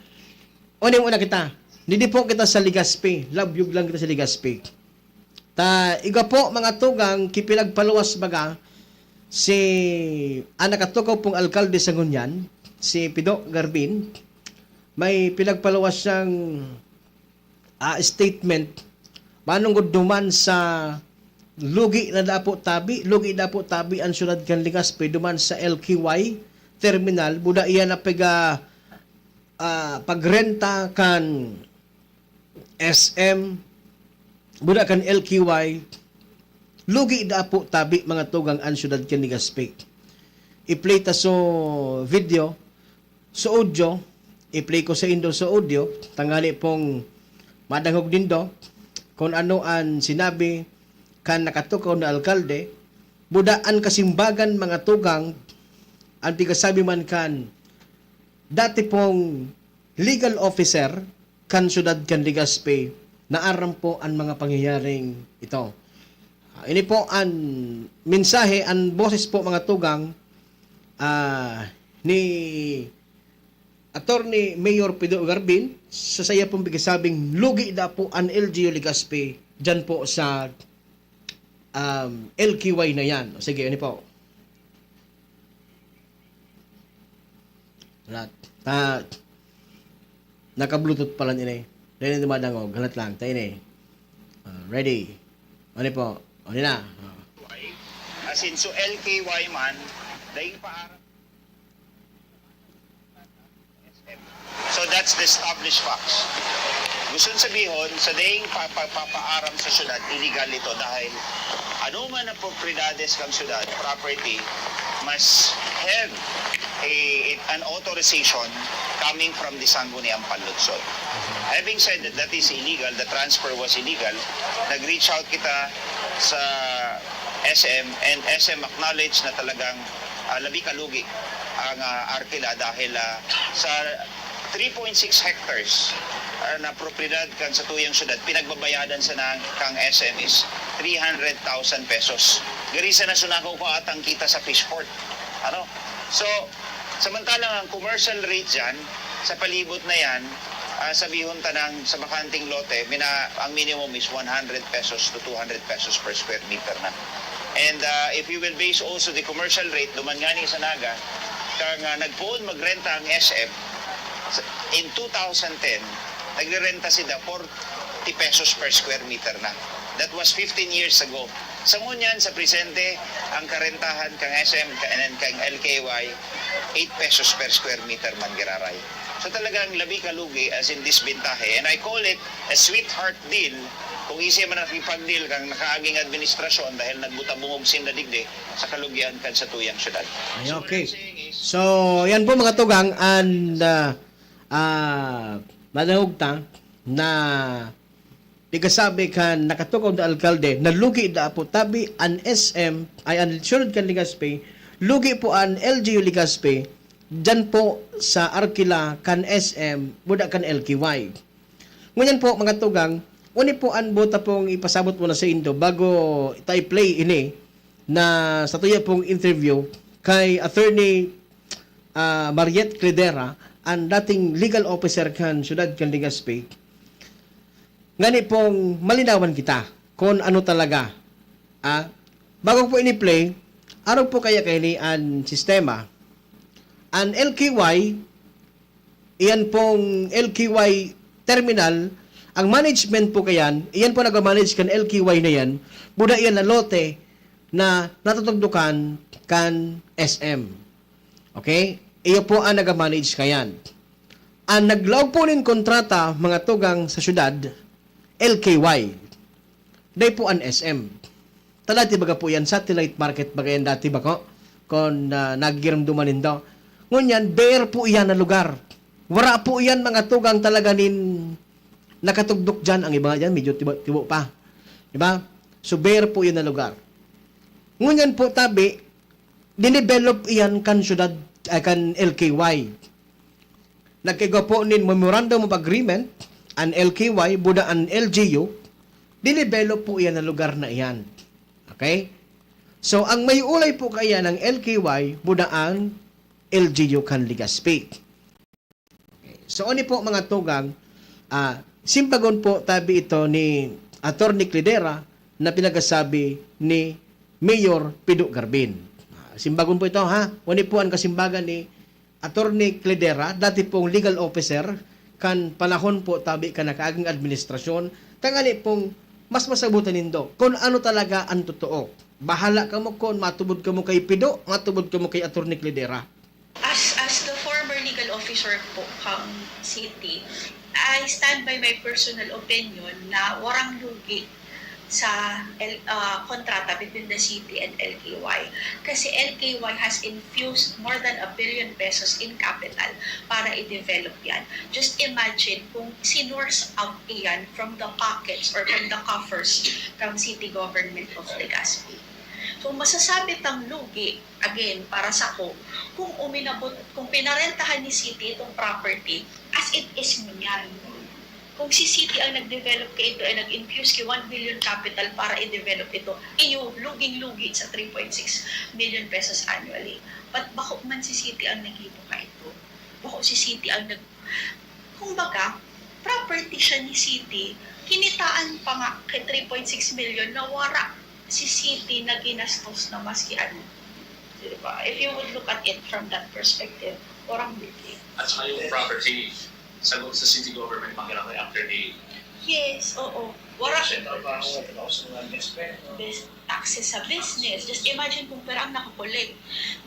uning una kita. Didi po kita sa Legazpi. Labyog lang kita sa Legazpi. Ta, iga po, mga tugang, kipinagpaluwas baga si, ang nakatukaw pong alkalde sa ngunyan, si Pido Garbin, may pinagpaluwas siyang, ah, statement, manunggod duman sa lugi na dapo tabi, lugi dapo tabi ang syudad kan Legazpi duman sa L K Y terminal, buda iyan na pega, ah, pagrenta kan S M, buda kan L K Y, lugi dapo tabi, mga tugang, ang syudad kan Legazpi. I-play ta so video, so audio, i-play ko sa indo so audio, tangali pong madangog nindo kun ano an sinabi kan nakatukaw na alkalde, buda an kasimbagan, mga tugang, an pigasabi man kan dati pong legal officer kan syudad kan Legazpi, naaram po an mga pangyayaring ito. Ah, ini po an mensahe, an boses po, mga tugang, ah, ni Attorney Mayor Pido Garbin sa saya pong pigasabing lugi dapo an L G U Legazpi diyan po sa, um, L K Y na yan. O sige, ano po? Halat. Ta, naka-Bluetooth pala ini. Dahil na dumadangog. Halat lang. Ta ini. Ah, ready. Ano po? Ano na? Ah. As in, so L K Y man, daing pa So that's the established facts. Gusto sabihon, sa daing pa- pa- papaaram sa syudad, illegal ito dahil ano man ang propriedades kang syudad, property, must have a, an authorization coming from the Sangguniang Panlungsod. Having said that, that is illegal, the transfer was illegal, nag-reach out kita sa S M, and S M acknowledge na talagang, ah, labi kalugi ang, ah, Arkila dahil, ah, sa three point six hectares, ah, na propiedad kan satuyang syudad, pinagbabayadan sana kang S M is three hundred thousand pesos. Gari sana sunakaw ko atang kita sa Fishport. Ano? So, samantalang ang commercial rate dyan, sa palibot na yan, ah, sabihon ta nang sa bakanteng lote, mina, ang minimum is one hundred pesos to two hundred pesos per square meter na. And, ah, if you will base also the commercial rate, duman ngani sa Naga, kang, ah, nagpoon magrenta ang S M, sa- in two thousand ten, nagrerenta sila forty pesos per square meter na. That was fifteen years ago. Sa ngunyan, sa presente, ang karentahan kang S M ka- and kang L K Y, eight pesos per square meter man giraray. So talagang labi kalugi, as in disbentahe. And I call it a sweetheart deal. Kung isi man nakipag-deal kang nakaaging administrasyon dahil nagbuta-bungog sinda digdi sa kalugihan kan satuyang syudad. Ay, So, what okay. I'm saying is, So, yan po, mga tugang, and, ah, ah, madangog ta na pigasabi kan nakatukaw na alkalde na lugi dapo tabi an S M, ay, an syudad kan Legazpi, lugi po an L G U Legazpi, diyan po sa Arkila kan S M, buda kan L K Y. Ngunyan po, mga tugang, uni po an buta pong ipasabot muna sa indo bago ta i-play ini na sa tuya pong interview kay Attorney, ah, Mariette Credera, ang dating legal officer kan syudad kan Legazpi. Ngani pong malinawan kita kung ano talaga, ah, bago po ini-play, arog po kaya kaini an sistema. An L K Y, iyan pong L K Y terminal, ang management po kayan, iyan po nag-manage kan L K Y na yan, buda iyan na lote na natutugdukan kan S M. Okay? Iyo po ang nag-manage kayan. Ang naglaog po nin kontrata, mga tugang sa syudad, L K Y. Dai po an S M. Ta dati baga po yan, satellite market baga yan dati bako, kon, ah, nagigiramduman nindo. Ngunyan, bare po iyan na lugar. Wara po iyan mga tugang talaga nin nakatugdok diyan. Ang iba diyan, medyo tibo, tibo pa. Di ba? So, bare po iyan na lugar. Ngunyan po, tabi, dinevelop iyan kan syudad, ay, kan L K Y. Nagkaigwa po nin Memorandum of Agreement, an L K Y, buda an L G U, dinevelop po iyan na lugar na iyan. Okay? So, ang may ulay po kaiyan ng L K Y, buda an L G U kan Legazpi. So, oni po, mga tugang, ah, simbagon po tabi ito ni Attorney Cledera na pinagasabi ni Mayor Pido Garbin. Ah, simbagon po ito, ha? Oni po ang kasimbagan ni Attorney Cledera, dati pong legal officer kan panahon po tabi kan nakaaging administrasyon, tangani pong mas masabutan nindo kung ano talaga ang totoo. Bahala kamo kung matubod kamo kay Pido, matubod kamo kay Attorney Cledera. As as the former legal officer po kang city, I stand by my personal opinion na warang lugi sa L, ah, kontrata between the city and L K Y. Kasi L K Y has infused more than a billion pesos in capital para i-develop yan. Just imagine kung sinurse out iyan from the pockets or from the coffers ng city government of Legazpi. Kung masasabi tang lugi, again, para sa ko, kung uminabot, kung pinarentahan ni city itong property as it is ngunyan, kung si city ang nag-develop kaito ay nag-infuse ki one billion capital para i-develop ito, iyo, luging-lugi sa three point six million pesos annually. But bako man si city ang naghibo kaito. Bako si city ang nag-, kumbaga, property siya ni city, kinitaan pa nga kay three point six million na wara si city na ginastos na maski ano. Di ba? If you would look at it from that perspective, warang lugi. At saka yung property sa, sa city government, mga kailangan after the Yes, oo. Wara, Central Bank. bes-, taxes sa business. Just imagine kung pera ang nakakolek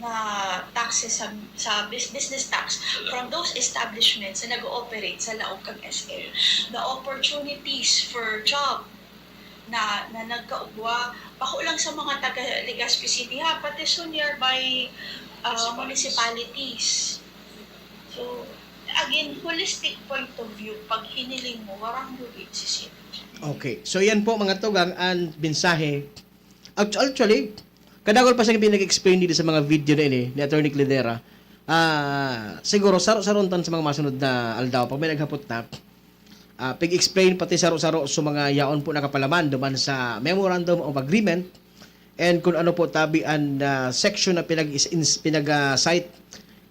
na taxes sa, sa bus-, business tax from those establishments na nag-ooperate sa laog kan S M. The opportunities for job na, na nagkaugwa, bako lang sa mga taga Legazpi City ha, pati sa nearby uh, municipalities. So, again, holistic point of view, pag hiniling mo, warang lugi si city. Okay. So, yan po, mga tugang, ang mensahe. Actu-, actually, kadagol pa siyang pinag-explain dito sa mga video na ini ni Attorney Cledera. Ah, siguro, saro-sarontan sa mga masunod na aldaw, pag may naghapot na, ah, pig-explain pati saro-saro sa mga yaon po nakapalaman duman sa Memorandum of Agreement and kung ano po tabi an, ah, section na pinag-, ins-, pinag-, ah, cite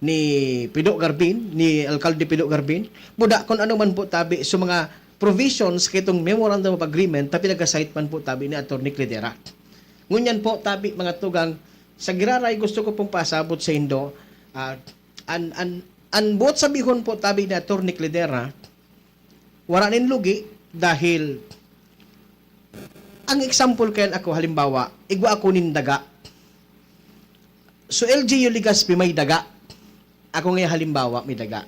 ni Pido Garbin, ni Alkalde Pido Garbin, buda kung ano man po tabi sa mga provisions kitong Memorandum of Agreement na pinag-cite man po tabi ni Attorney Cledera. Ngunyan po tabi, mga tugang, sa giraray gusto ko pong pasabot sa indo, ah, an, an, an buot sabihon po tabi ni Attorney Cledera, wara nin lugi dahil ang example kayan ako, halimbawa, igwa ako nin daga. So, L G U Legazpi may daga. Ako ngayon, halimbawa, may daga.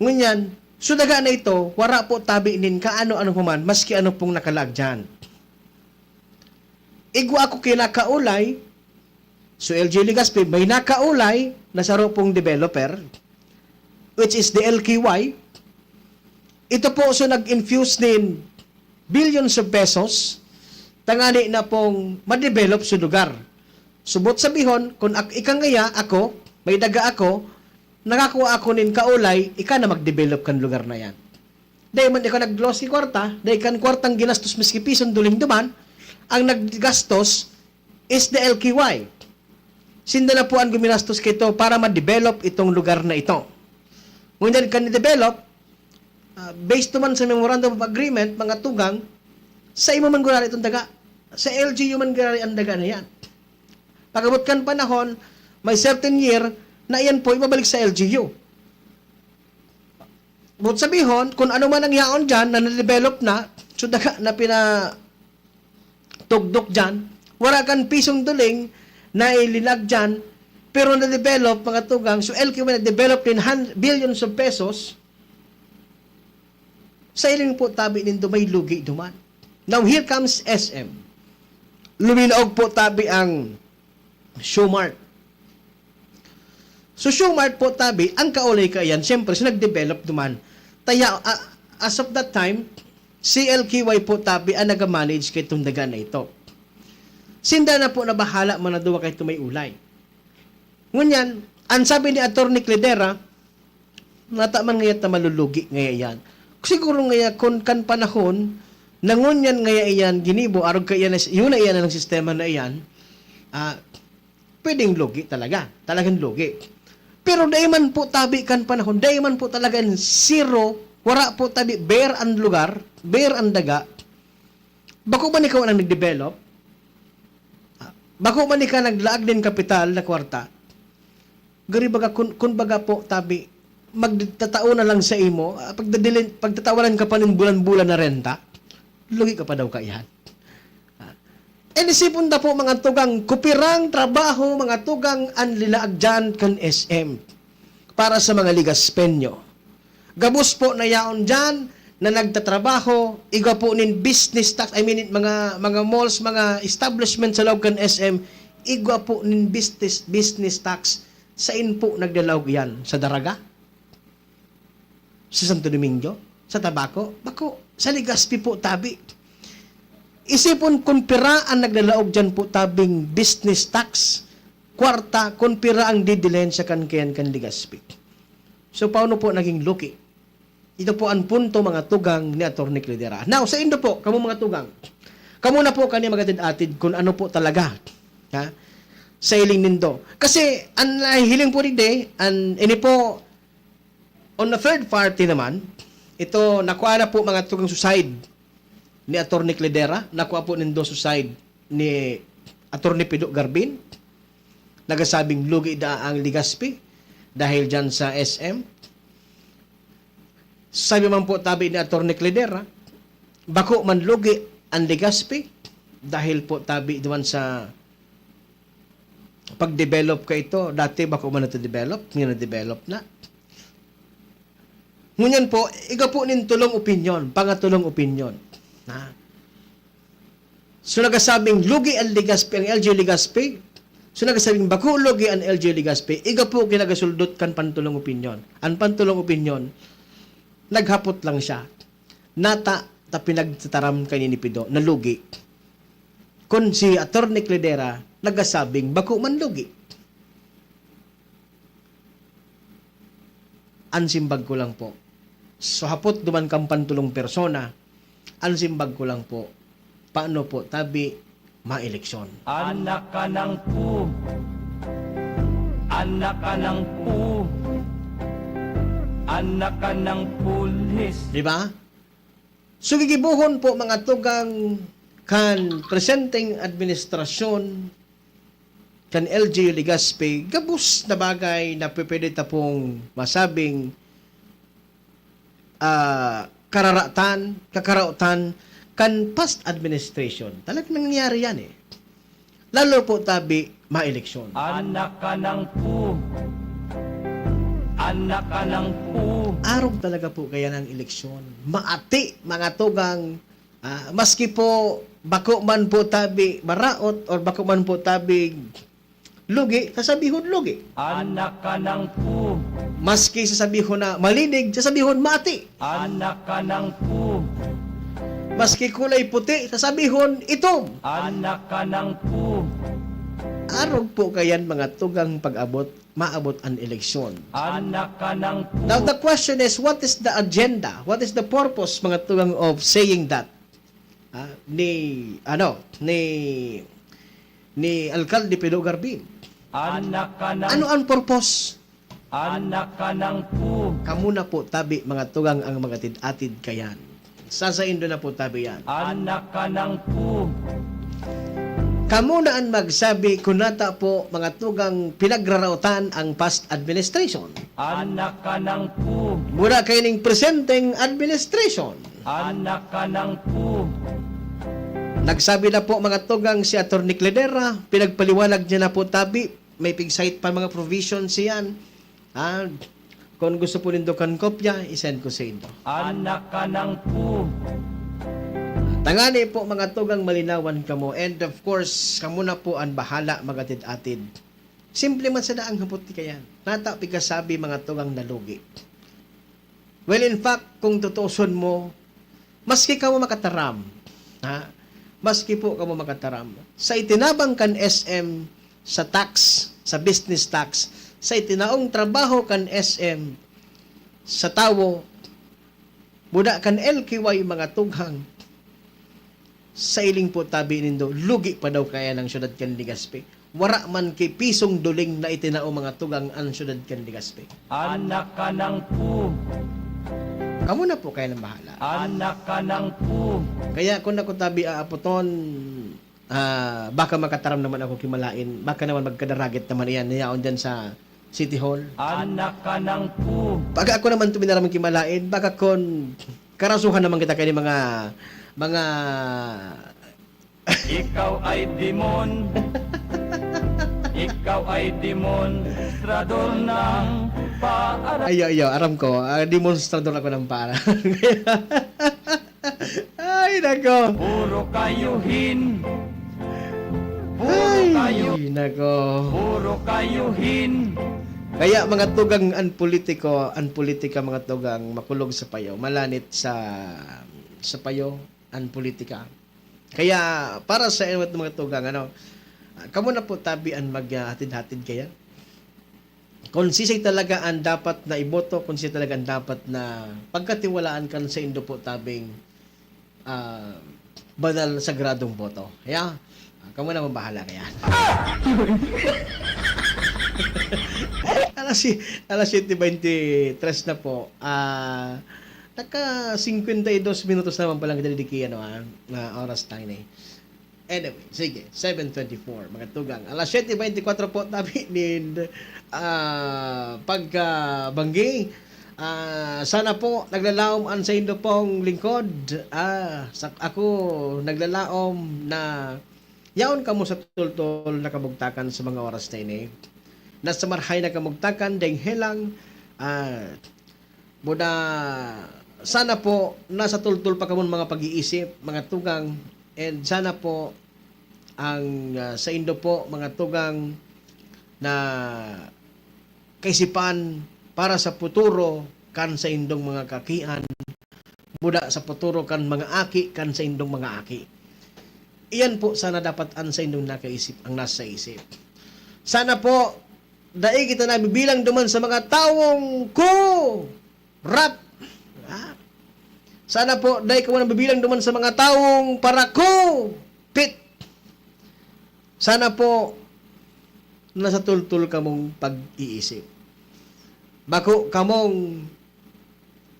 Ngunyan, so daga na ito, wara po tabi nin kaano-ano pa man, maski ano pong nakalaag dyan. Igwa ako kinakaulay, so L G U Legazpi, may nakaulay na saro pong developer, which is the L K Y. Ito po, so nag-infuse nin billions of pesos, tangani na pong ma-develop sa lugar. So, buot sabihon, kung ak-, ika ngaya, ako, may daga ako, nakakua ako nin kaulay, ika na mag-develop kan lugar na yan. Dai man ikaw nag-loss ki kwarta, dai kan kwartang ginastos maski pisong duling duman, ang naggastos is the L K Y. Sinda na po ang guminastos kito para ma-develop itong lugar na ito. Ngunyan kan develop, ah, based naman sa Memorandum of Agreement, mga tugang, sa imo man gurari itong daga. Sa L G U man gurari ang daga na yan. Pag-abot kan panahon, may certain year na iyan po ibabalik sa L G U. Buot sabihon, kung ano man ang yaon dyan na na-develop na, so daga na pina-, tugdok dyan, wala kan pisong duling na ilinag dyan, pero na-develop, mga tugang, so L K Y na-develop nin han-, billions of pesos, sa iling po tabi nindo may lugi duman. Now, here comes S M. Luminaog po tabi ang Show Mart. So, Show Mart po tabi, ang kaulay kaiyan, siyempre, so nag-develop duman. Taya, ah, as of that time, C L K Y po tabi ang naga-manage kaitong daga na ito. Sinda na po na bahala man na duwa kaito may ulay. Ngunyan, ang sabi ni Attorney Cledera, nata man ngaya ta malulugi ngaya iyan. Siguro ngaya kun kan panahon na ngunyan ngaya iyan ginibo, arog kaiyan na, yun na iyan ang sistema na iyan, ah, pwedeng lugi talaga. Talagang lugi. Pero dai man po tabi kan panahon, dai man po talaga in zero, wara po tabi bare ang lugar, bare ang daga. Bako man ikaw ang nag-develop, ah, bako man ikaw naglaag nin kapital na kwarta, gari baga kun, kun baga po tabi, magtatao na lang sa imo, ah, pagdadilin, pagtatawanan ka pa nin bulan-bulan na renta, lugi ka pa daw kaiyan. Ah, and isipon ta po, mga tugang, kupirang trabaho, mga tugang, an linaag diyan kan S M para sa mga Legaspeño. Gabos po na yaon diyan na nagtatrabaho, igwa po nin business tax, I mean, mga, mga malls, mga establishment sa laog kan S M, igwa po nin business, business tax. Sain po nagdalaog iyan? Sa Daraga? Sa Santo Domingo? Sa Tabaco? Bako, sa Legazpi po tabi. Isipon kun pira an naglalaog diyan po tabing business tax, kwarta, kun pira ang didilensya kan kaiyan kan Legazpi. So, paano po naging lugi? Ito po ang punto, mga tugang, ni Attorney Cledera. Now, saindo po, kamo mga tugang, kamo na po kani magatid-atid kun ano po talaga, ha, sa hiling nindo. Kasi, ang nahihiling po digdi, an, ini po, on a third party naman, ito, nakuha na po, mga tugang, sa side ni Attorney Cledera, nakuha po nindo sa side ni Attorney Pido Garbin, nagasabing lugi daa ang Legazpi dahil diyan sa S M. Sabi man po tabi ni Attorney Cledera, bako man lugi ang Legazpi dahil po tabi duman sa pag-develop kaito. Dati bako man ito develop, ngayon na-develop na. Ngunyan po, igwa po nin tulong opinyon, pangatulong opinyon. Ha? So, nagasabing lugi ang Legazpi, ang L G U Legazpi. So, nagasabing bako lugi ang L G U Legazpi. Igwa po kinagasuldot kan pantulong opinyon. Ang pantulong opinyon, naghapot lang siya. Nata ta pinagtataram kaini ni Pido na lugi. Kun si Attorney Cledera, nagasabing bako man lugi. An simbag ko lang po, so, hapot duman kan pantulong persona, an simbag ko lang po, paano po tabi maeleksyon? Anak ka ng pu-, anak ka ng pu-, anak ka ng pulis. Di ba? So, gigibohon po, mga tugang, kan presenteng administrasyon kan L G U Legazpi, gabos na bagay na pwede ta pong masabing, ah, kararatan, kakaraotan kan past administration. Talagang nangyari yan eh. Lalo po tabi, maeleksyon. Anak ka ng pu-, anak ka ng pu-. Arog talaga po kaya ng eleksyon. Maati, mga tugang, ah, maski po bako man po tabi maraot or bako man po tabi lugi, sasabihon lugi. Anak ka ng pu-. Maski sasabihon na malinig, sasabihon maati. Anak ka ng pu-. Maski kulay puti, sasabihon itom. Anak ka ng pu-. Arog po kayan, mga tugang, pag-abot, maabot an eleksyon. Anak ka ng pu-. Now, the question is, what is the agenda? What is the purpose, mga tugang, of saying that? Ah, ni, ano, ni, ni Alkalde Pido Garbin. Anak ka ng. Ano ang purpose? Anak ka ng pu-. Kamo na po tabi, mga tugang, ang mag-atid-atid kayan. Sasaindo na po tabi yan. Anak ka ng pu-. Kamo na ang magsabi kung nata po, mga tugang, pinagraraotan ang past administration. Anak ka ng pu-. Mura kaining presenteng administration. Anak ka ng pu-. Nagsabi na po, mga tugang, si Attorney Cledera, pinagpaliwanag niya na po tabi, may pig-cite pa mga provisions siyan. Ah, kung gusto po nindo kan kopya, i-send ko sa inyo. Anak ka ng pu-. Tangani po, mga tugang, malinawan kamo. And of course, kamo na po ang bahala mag-atid-atid. Simple man sana ang hapot ni kayan. Nata pigkasabi, mga tugang, nalugi. Well, in fact, kung tutuuson mo, Maski kamo makataram, ha? Maski po kamo makataram, sa itinabang kan S M, sa tax, sa business tax, sa itinaong trabaho kan S M, sa tawo, buda kan L K Y, mga tugang, sa iling po tabi nindo, lugi pa daw kaya ng syudad kan Legazpi. Wara man ki pisong duling na itinao, mga tugang, an syudad kan Legazpi. Anak ka ng pu- Kamo na po kaya ng bahala. Anak ka ng pu- Kaya kung ako tabi aapoton, ah, baka makataram naman ako ki malain, baka naman magkadaragit naman iyan na yaon dyan sa City Hall. Anak ka ng pu- Pag ako naman tuminaram ki malain, baka kon karasuhan naman kita kay mga, mga Ikaw ay demon. Ikaw ay demonstrador ng paara- Ayo, ayo, aram ko. Ah, demonstrador ako ng paara. Ay, nako. Puro kayo hin. Puro Ay, kayo. Nako. Puro kayo hin. Kaya, mga tugang, an politiko, an politika, mga tugang, makulog sa payo, malanit sa, sa payo, an politika. Kaya, para sa inyo, mga tugang, ano, kamo na po tabi an maghatid-hatid kaya. Kung sisay talaga ang dapat na iboto, kung sisay talaga ang dapat na pagkatiwalaan kan saindo po tabing, ah, banal, sagradong boto. Kaya, ah, kamo na ang bahala kaya. Alas si-, alas siyete beintitres na po. Ah, naka singkwenta y dos minutos naman palang kita didiki, ano, ah, na oras tayo na eh. Anyway, sige, seven twenty-four, mga tugang. Alas siyete beintikwatro po, tabi nin, ah, pagkabanggi. Ah, sana po naglalaom an saindo pong lingkod. Ah, sa, ako naglalaom na yaon kamo sa tultol na kamugtakan sa mga oras na ini. Nasa marahay na kamugtakan, deng helang, ah, Buda, sana po nasa tultol pa kamon mga pag-iisip, mga tugang, and sana po ang, ah, saindo po, mga tugang, na kaisipan para sa futuro kan saindong mga kakian, buda sa futuro kan mga aki kan saindong mga aki. Iyan po sana dapat ang saindong nakaisip, ang nasa isip. Sana po dai kita nabibilang duman sa mga tawong korap. Ah. Sana po, dai kamo nabibilang duman sa mga tawong parakupit. Sana po, nasa tultol kamong pag-iisip. Bako kamong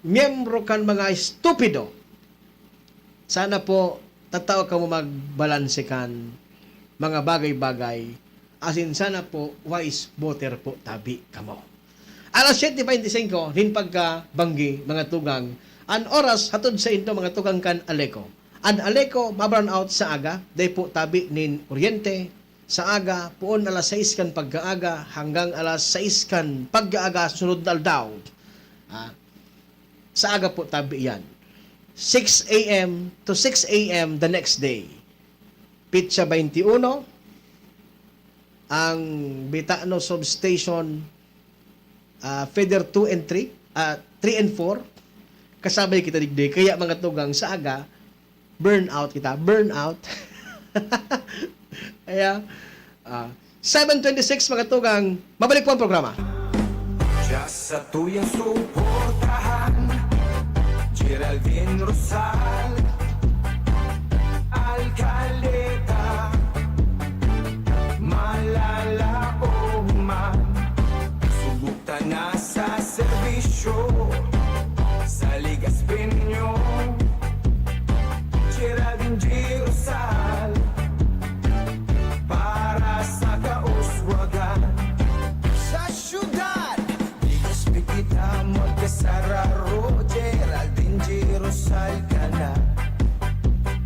miyembro kan mga estupido. Sana po, tatao kamo magbalanse kan mga bagay-bagay, asin sana po, wise voter po tabi kamo. Alas siyete beintisinko nin pagkabanggi, mga tugang, an oras hatod saindo, mga tugang, kan Aleco. An Aleco ma-brownout sa aga, dai po tabi nin kuryente, sa aga, poon alas sais kan pagkaaga hanggang alas sais kan pagkaaga sunod na aldaw. Ah, sa aga po tabi iyan. Six A M to six A M the next day. Petsa twenty-one, ang Betano Substation, ah, feeder two and three, ah, three and four, kasabay kita digdi. Kaya, mga tugang, sa aga, burn out kita. Burn out. Kaya, ah, seven twenty-six, mga tugang, mabalik po ang programa. Diya sa tuyang suportahan, Geraldine Rosal, Alcaleta, malalaoman, subok ta na sa serbisyo, sa Legazpeño, Geraldine G. Rosal, para sa kauswagan. Sa syudad, Legazpi kita magkasararo, Geraldine G. Rosal ka na.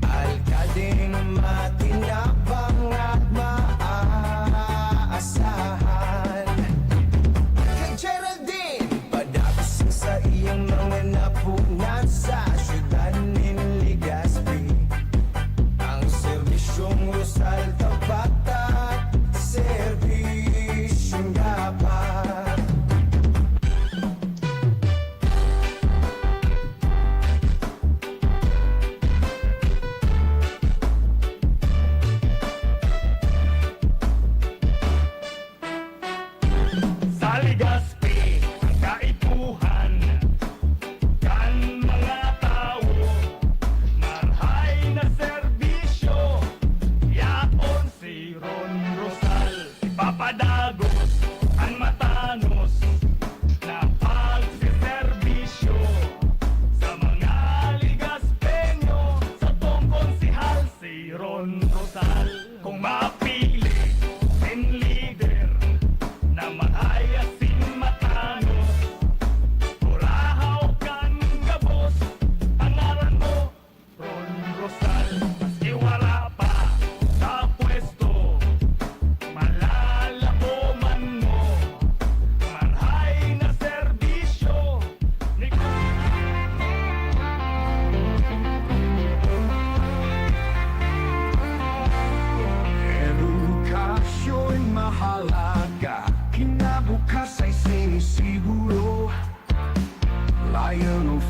Alkaldeng makinabang at maaasahan. Kay Geraldine, padagos ang saiyang mga napunan sa syudad nin Legazpi. Ang serbisyong Rosal, tapat at serbisyong dapat.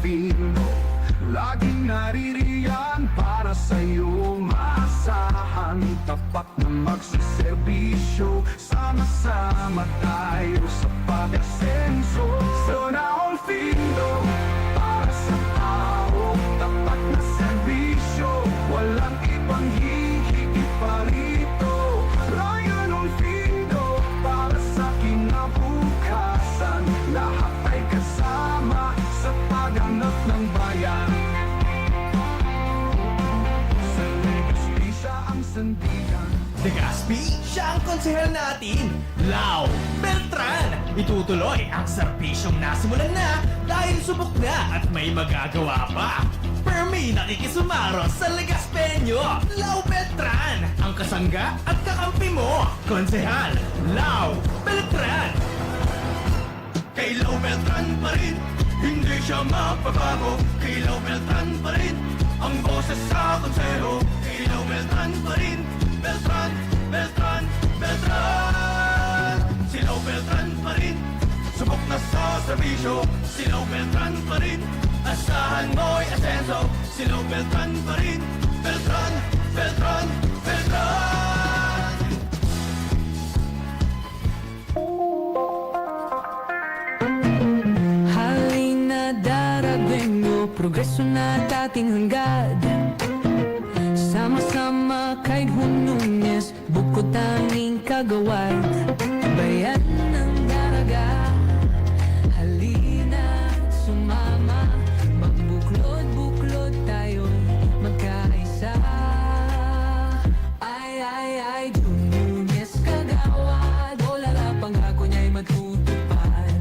Pino, laging naririyan para sa'yo. Maasahan, tapat na magseserbisyo. Sama-sama tayo sa pag-asenso. Sana all Findo, para sa tao. Tapat na serbisyo, walang ibang hihigit pa rito. Ryan Olfindo, para sa kinabukasan. Lahat ay kasama sa paghanap ng bayan. Sa Legazpi siya ang sandigan. Legazpi, siya ang konsehal natin. Lau Beltran, itutuloy ang serbisyong nasimulan na dahil subok na at may magagawa pa. Permi nakikisumaro sa Legaspeño, Lau Beltran, ang kasangga at kakampi mo, Konsehal Lau Beltran. Kay Lau Beltran pa rin, hindi siya magbabago. Kay Lau Beltran pa rin, ang boses sa konseho. Kay Lau Beltran pa rin, Beltran, Beltran, Beltran. Si Lau Beltran pa rin, subok na sa serbisyo. Si Lau Beltran pa rin, asahan mo'y asenso. Si Lau Beltran pa rin, Beltran, Beltran, Beltran. Halina, Daragueño, progreso na at ating hangad. Sama-sama kay Jun Nunez, bukod tanging kagawad. Bayan ng Daraga, halina, sumama. Magbuklod-buklod tayo, magkaisa. Ay, ay, ay, Jun Nunez kagawad, olala, pangako niya'y matutupad.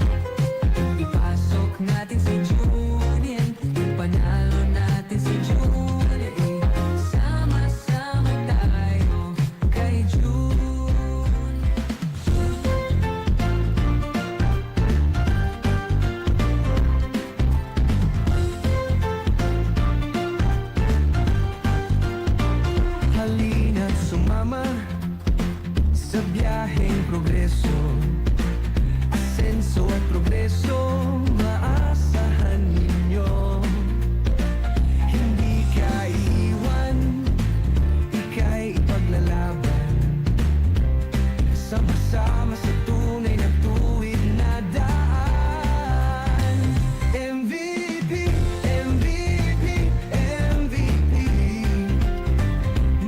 Ipasok natin si Jun, ipanalo natin si Jun, eh. Sama-sama tayo kay Jun. Halina't sumama sa biyaheng progreso. Asenso at progreso, maasahan ninyo. Hindi ka iiwan, ika'y ipaglalaban. Sama-sama sa tunay na tuwid na daan. M V P, M V P, M V P.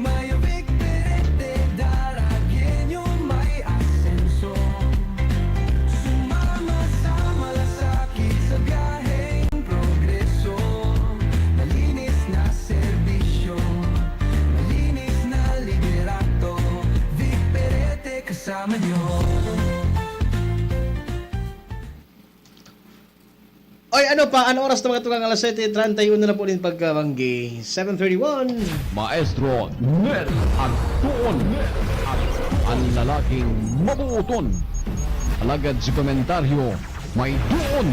Mayo Vic Perete, Daragueño may asenso. Sumama sa malasakit sa biyaheng progreso. Malinis na serbisyo, malinis na liderato. Vic Perete kasama niyo. Oy, ano pa? Ano oras na, mga tugang? Alas sete treinta y uno na po nin pagkabanggi. Seven thirty-one. Maestro Nel Anton. An lalaking mabuoton. Alagad si komentaryo may doon.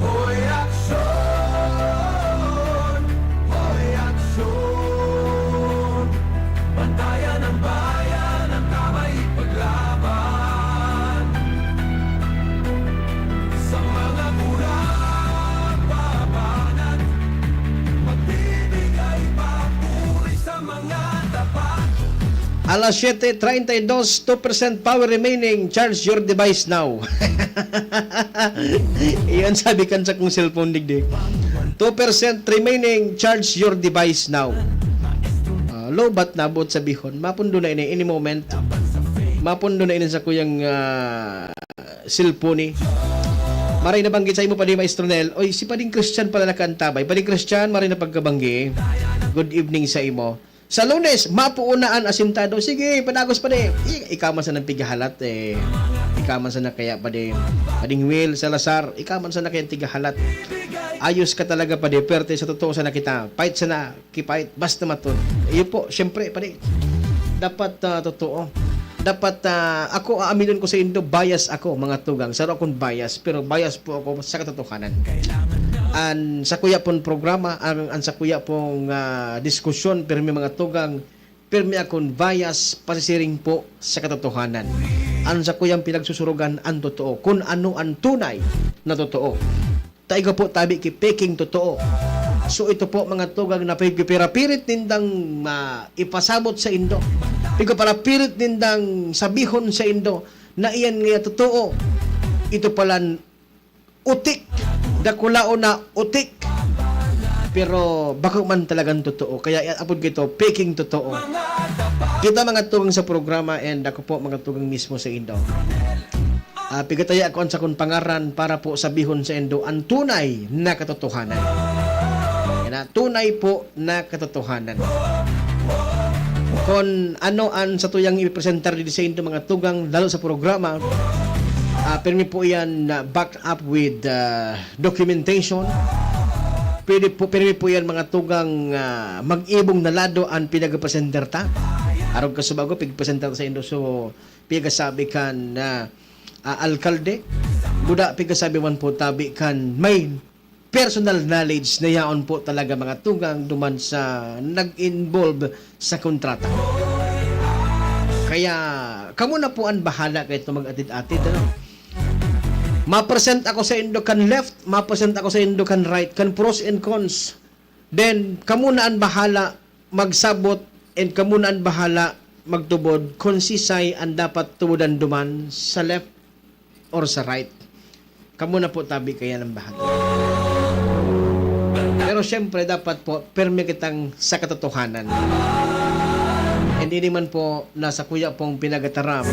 Hoy, aksyon! Hoy, aksyon! Bantayan ang bayan, ang kamay ipaglaban. Sa mga kurang pabanat, magbibigay papuri sa mga tapat. Alas siyete treinta y dos, two percent power remaining, charge your device now. Iyon sabi kan sakong cellphone, digdig. Two percent remaining, charge your device now. Ah, lowbat na buot sabihon. Mapundo na ini, any moment. Mapundo na ini sa kuyang, ah, cellphone, eh. Maray nabanggit sa imo, Padi Maestro Nel. Oy, si Pading Christian pala nakaantabay. Pading Christian, maray na pagkabanggi. Good evening sa imo. Sa Lunes, mapuo na an asintado. Sige, padagos, padi. I-, ikaw man sana an pigahalat, eh. Ikaw man sana kaya, padi. Pading Will Salazar, ikaw man sana kaya an tigahalat. Ayos ka talaga, padi. Perte sa totoo sana kita. Fight sana, kipait. Basta matun. Iyo po, siyempre, padi. Dapat, ah, totoo. Dapat, ah, ako, aaminon ko sa indo, bias ako, mga tugang. Saro akong bias, pero bias po ako sa katotohanan. An sakuya pong programa, ang, an sakuya pong, ah, diskusyon, pirmi, mga tugang, pirmi akong bias, pasisiring po sa katotohanan. An sakuyang pinagsusurugan an totoo, kun ano an tunay na totoo. Ta igwa po tabi ki peking totoo. So, ito po, mga tugang, na pig-, pigpaparapirit nindang, ah, ipasabot saindo. Pigpaparapirit nindang sabihon saindo na iyan nga totoo. Ito palan utik. Dakulaon na utik. Pero bako man talagang totoo. Kaya apod ko ito, peking totoo. Kita, mga tugang, sa programa, and ako po, mga tugang, mismo saindo. Ah, pigataya ako an sakong pangaran para po sabihon saindo an tunay na katotohanan. Yan na, tunay po na katotohanan. Kun ano an satuyang ipresentar digdi saindo, mga tugang, lalo sa programa, ah, pirmi po iyan na backed up with, ah, documentation. Pwede po, pirmi po iyan, mga tugang, ah, mag-ibong na lado an pinagpresentar ta. Arog ka subago, pigpresentar ta saindo. So, pigasabi kan, ah, ah, alkalde. Buda, pigasabi man po tabi kan may personal knowledge na yaon po talaga, mga tugang, duman sa nag-involve sa kontrata. Kaya, kamo na po an bahala kaito mag-atid-atid, ano? Ma-present ako saindo kan left, ma-present ako saindo kan right, kan pros and cons. Then, kamo na an bahala magsabot, and kamo na an bahala magtubod kun sisay an dapat tubodan duman, sa left or sa right. Kamo na po tabi kaya nang bahala. Pero siyempre, dapat po, pirmi kitang sa katotohanan. And ini man po na sakuya pong pinagataram,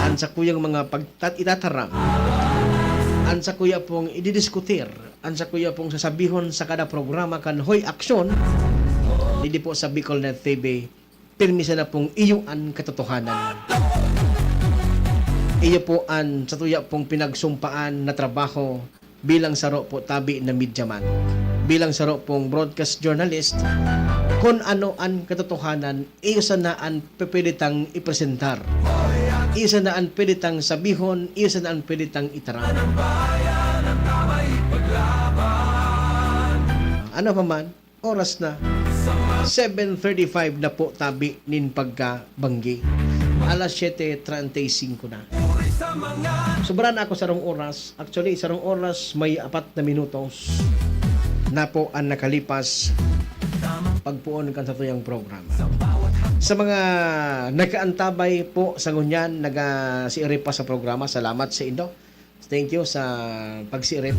an sakuyang mga pagtat-, itataram, an sakuya pong ididiskutir, an sakuya pong sasabihon sa kada programa kan Hoy Aksyon, digdi po sa Bicol Net T V, pirmi sana pong iyo an katotohanan. Iyo po an satuya pong pinagsumpaan na trabaho bilang saro po tabi na media man, bilang saro pong broadcast journalist, kun ano an katotohanan, iyo sana an pwede tang ipresentar. Iyo sana an pwede tang sabihon, iyo sana an pwede tang itaram. Ano pa man, oras na, seven thirty-five na po tabi nin pagkabanggi. Alas siyete treinta y cinco na. Sobra na ako sarong oras. Actually, sarong oras may apat na minutos na po ang nakalipas pagpoon kan satuyang programa. Sa mga nag-aantabay po sa ngunyan, naga-siirip pa sa programa, salamat saindo. Thank you sa pagsiirip.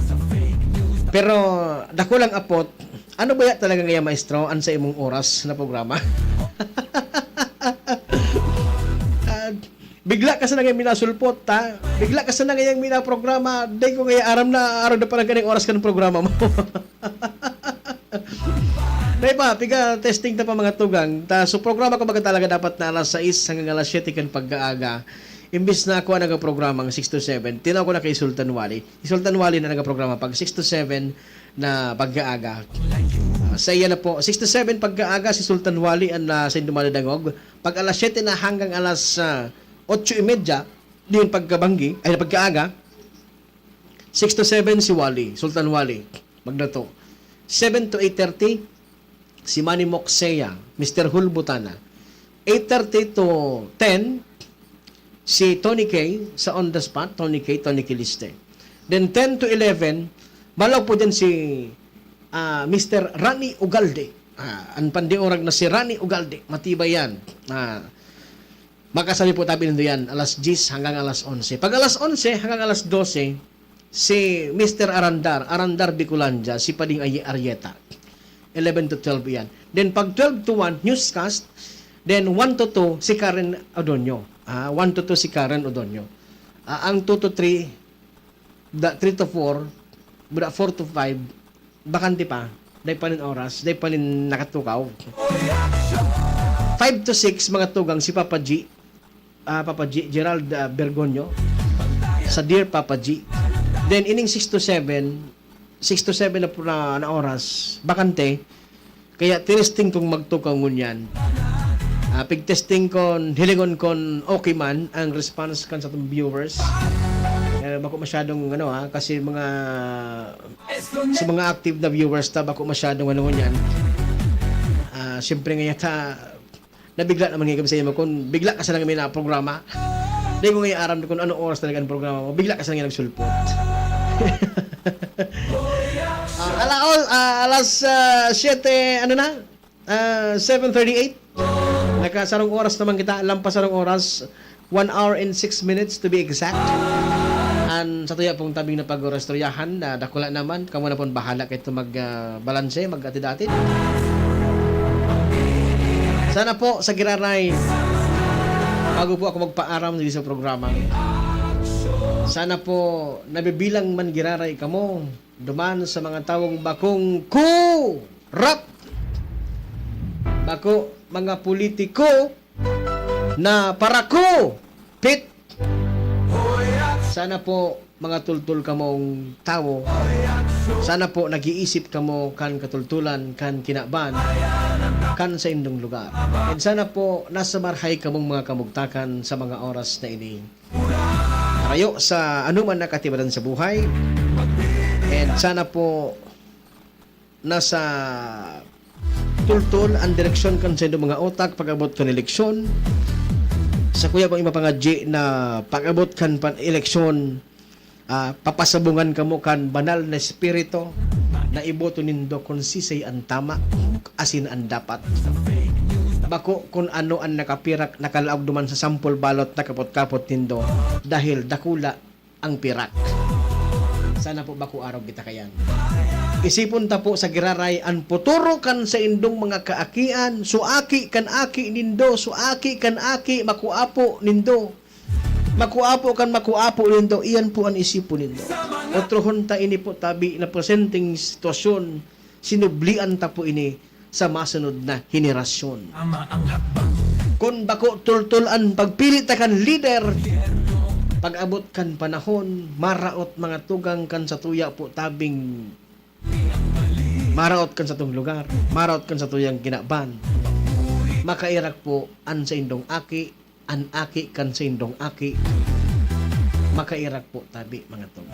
Pero, dakulang apot, ano baya talaga ngaya, maestro, an sa imong oras na programa? Ah, bigla ka sana ngayang minasulpot, ha? Bigla ka sana ngayang minaprograma. Di ko ngaya aram na aram na pala ganing oras kan programa mo. Dai pa, piga-testing ta pa, mga tugang. Ta, so, programa ko baga talaga dapat na alas sais hanggang alas siyete kan pagkaaga. Imbis na ako ang nagaprograma ang six to seven, tinaw ko na kay Sultan Wali. Si Sultan Wali na nagaprograma pag six to seven na pagkaaga. Ah, sa iya na po, six to seven pagkaaga, si Sultan Wali ang nasa Indomada Dangog. Pag alas siyete na hanggang alas, ah, otso y media, di yun pagkabanggi, ay, pagkaaga, six to seven si Wali, Sultan Wali, magdato. Seven to eight thirty, si Manny Moxea, Mister Hulbutana. Eight thirty to ten, si Tony K sa On The Spot, Tony K, Tony Kiliste. Then ten to eleven, malaw po dyan si, ah, Mister Rani Ugalde. Ah, an pandiurag na si Rani Ugalde, matibay yan. Ah, makasabi po tabi nindo yan, alas diyes hanggang alas onse. Pag alas onse hanggang alas dose, si Mister Arandar, Arandar Bicolandia, si Pading Aye Arieta. Eleven to twelve yan. Then pag twelve to one, newscast. Then one to two, si Karen Odonio. Ah, one to two si Karen Odonio. Ah, ang two to three, da, three to four, buda four to five, bakante pa. Dai pa nin oras, dai pa nin nakatukaw. Five to six, mga tugang, si Papa G, ah, Papa G, Gerald, ah, Bergonio, sa Dear Papa G. Then, ining six to seven, six to seven na po na, na oras, bakante. Kaya tinesting kong magtukaw ngunyan. Ah, pigtesting kon, hilingon kon okay man ang response kan satong viewers. Eh, bako masyadong, ano, ah, kasi mga, sa mga active na viewers ta, bako masyadong, ano, ngunyan. Ah, siyempre nga yata, Nabigla naman nga kami sa imo kun bigla ka sa nang may na programa. Di ko nga aram kun ano oras talaga ang programa mo. Bigla ka sa nga nagsulpot. Ah, alaol, ah, alas, ah, siyete, ano na? Ah, seven thirty-eight. Nakasarong oras naman kita, lampas sarong oras. One hour and six minutes to be exact. An sa tuya pong tabing na pag-oras-turyahan na dakula naman, kamo na pon bahala kaito mag, ah, balanse, mag-atid-atid. Sana po sa giraray, bago po ako magpaaram dito sa programa, sana po nabibilang man giraray kamo duman sa mga tawong bakong korap, bako mga politiko na parako, pit. Sana po, mga tultol kamong tawo, sana po nag-iisip kamo kan katultulan, kan kinaban, kan saindong lugar. And sana po, nasa marhay kamong mga kamugtakan sa mga oras na ini. Harayo sa anuman na katibadan sa buhay. And sana po, nasa tultol an direksyon kan saindong mga utak pag-abot kan eleksyon. Sa kuya bang imapangadyi na pag-abot kan pan-, eleksyon, ah, papasabungan kamo kan banal na espiritu na iboto nindo kun sisay an tama, asin an dapat. Bako kun ano an nakapirak, nakalaog duman sa sample ballot na kapot-kapot nindo, dahil dakula ang pirak. Sana po bako arog kita kayan. Isipon ta po sa giraray an puturo kan saindong mga kaakian, so aki kan aki nindo, so aki kan aki, makuapo nindo. Makuapo kan makuapo nindo, iyan po an isipon nindo. Otrohon ta ini po tabi na presenteng sitwasyon, sinublian ta po ini sa masunod na henerasyon. Tama ang hakbang. Kun bako tultol an pagpili ta kan lider, pag-abot kan panahon, maraot mga tugang kan satuya po tabing, maraot kan satong lugar, maraot kan satuyang kinaban. Makairak po an saindong aki, an aki kan saindong aki, makairak po tabi, mga tong.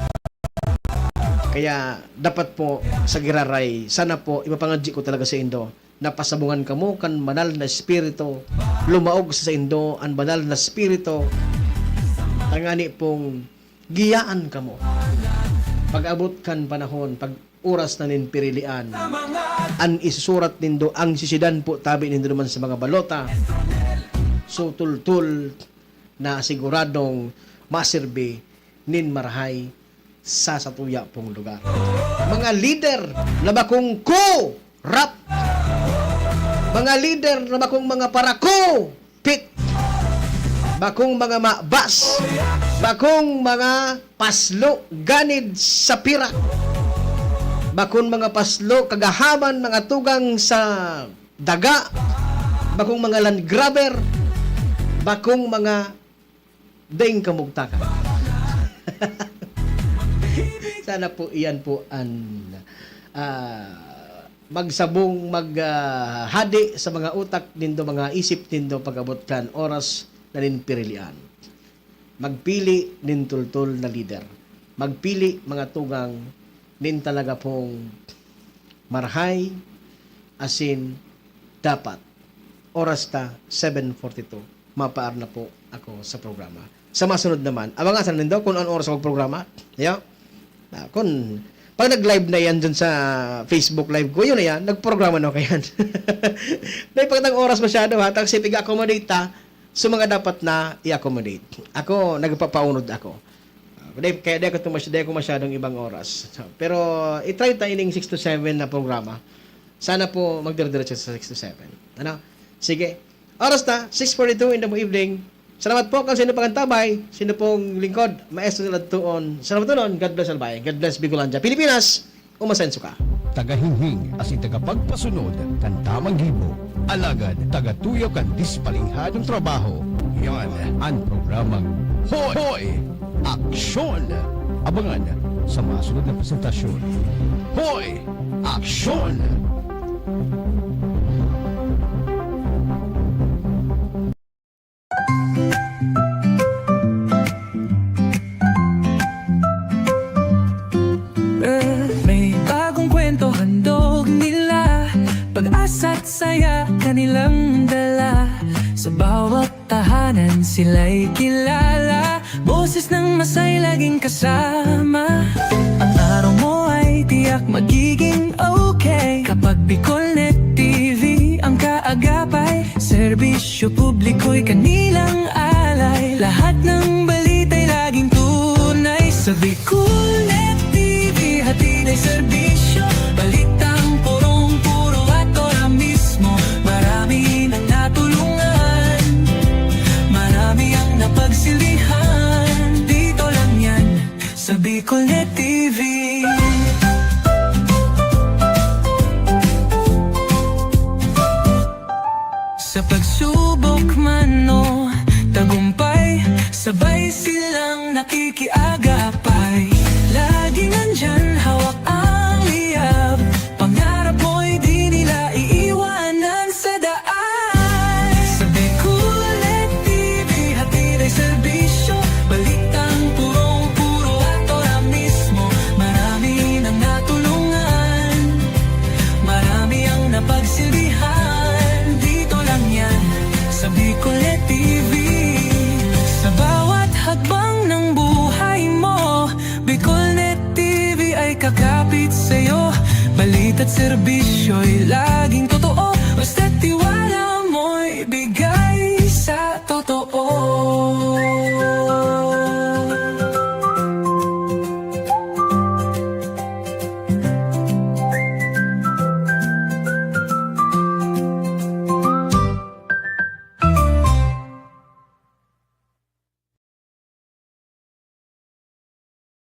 Kaya dapat po sa giraray, sana po, ipapangadyi ko talaga saindo, na pasabungan kamo kan banal na espiritu, lumaog sa saindo an banal na espiritu, tangani pong giyaan kamo. Pag-abot kan panahon, pag oras na nin pirilian, an isusurat nindo, ang sisidan po tabi nindo naman sa mga balota. So, tultol na siguradong masirbi nin marahay sa satuya pong lugar. Mga lider na bakong korap, mga lider na bakong mga parako, pit, bakong mga mabas, bakong mga paslo ganid sa pirak, bakong mga paslo kagahaman, mga tugang sa daga, bakong mga Land Grabber, bakong mga daing kamugtakan. Sana po iyan po an, ah, magsabong, mag, ah, hadi sa mga utak nindo, mga isip nindo pag-abot kan oras na nin pirilian. Magpili nin tultol na lider. Magpili, mga tugang, nin talaga pong marahay, asin dapat. Oras ta, seven forty-two. Mapaar na po ako sa programa. Sa masunod naman, abangan sana nindo kung anong oras ako programa. Yo. Ah, kun, pag nag-live na yan dyan sa Facebook Live ko, yun na yan, nagprograma na ako yan. Dahil pagkatang oras masyado, ha, tagsip, iga-accommodate ta sa mga dapat na i-accommodate. Ako, nagpapaunod ako. Ah, dahil, kaya di ako tumas-, di ako masyadong ibang oras. So, pero, i-try ta ining six to seven na programa. Sana po magdire-diretso sa six to seven. Ano? Sige. Oras na, six forty-two in the evening. Salamat po kan saindo pag-antabay. Saindo pong lingkod, Maestro Nilad Tuon. Salamat tuon. God bless Albay. God bless Bigolandia, Pilipinas. Umasenso ka. Tagahinghing asin tagapagpasunod kan tamang gibo. Alagad taga-tuyaw kan disparehado'ng trabaho. Yan an programang Hoy! Hoy! Aksyon! Abangan sa masunod na presentasyon. Hoy! Aksyon! May bagong kwento handog nila, pag-asa't saya kanilang dala. Sila'y kilala, boses ng masay laging kasama. Ang araw mo ay tiyak magiging okay kapag Bicolnet T V ang kaagapay. Serbisyo publiko'y kanilang alay. Lahat ng balita'y laging tunay. Sa Bicolnet T V, hatid ay serbisyo. Balitang purong-puro at ora mismo. Marami nang natulungan. Marami ang napagsilbihan. Dito lang yan sa Bicolnet T V. Sa pagsubok man o tagumpay, sabay silang nakikiagapay. Lagi nandyan, hawak ang liyab. Pangarap mo'y di nila iiwanan sa daan. Sa Bicolnet T V, hatid ay serbisyo. Balitang purong-puro at ora mismo. Marami nang natulungan. Marami ang napagsilbihan. Dito lang yan sa Bicolnet T V. Sa bawat hakbang ng buhay mo, Bicolnet T V ay kakapit sa'yo. Balita't serbisyo'y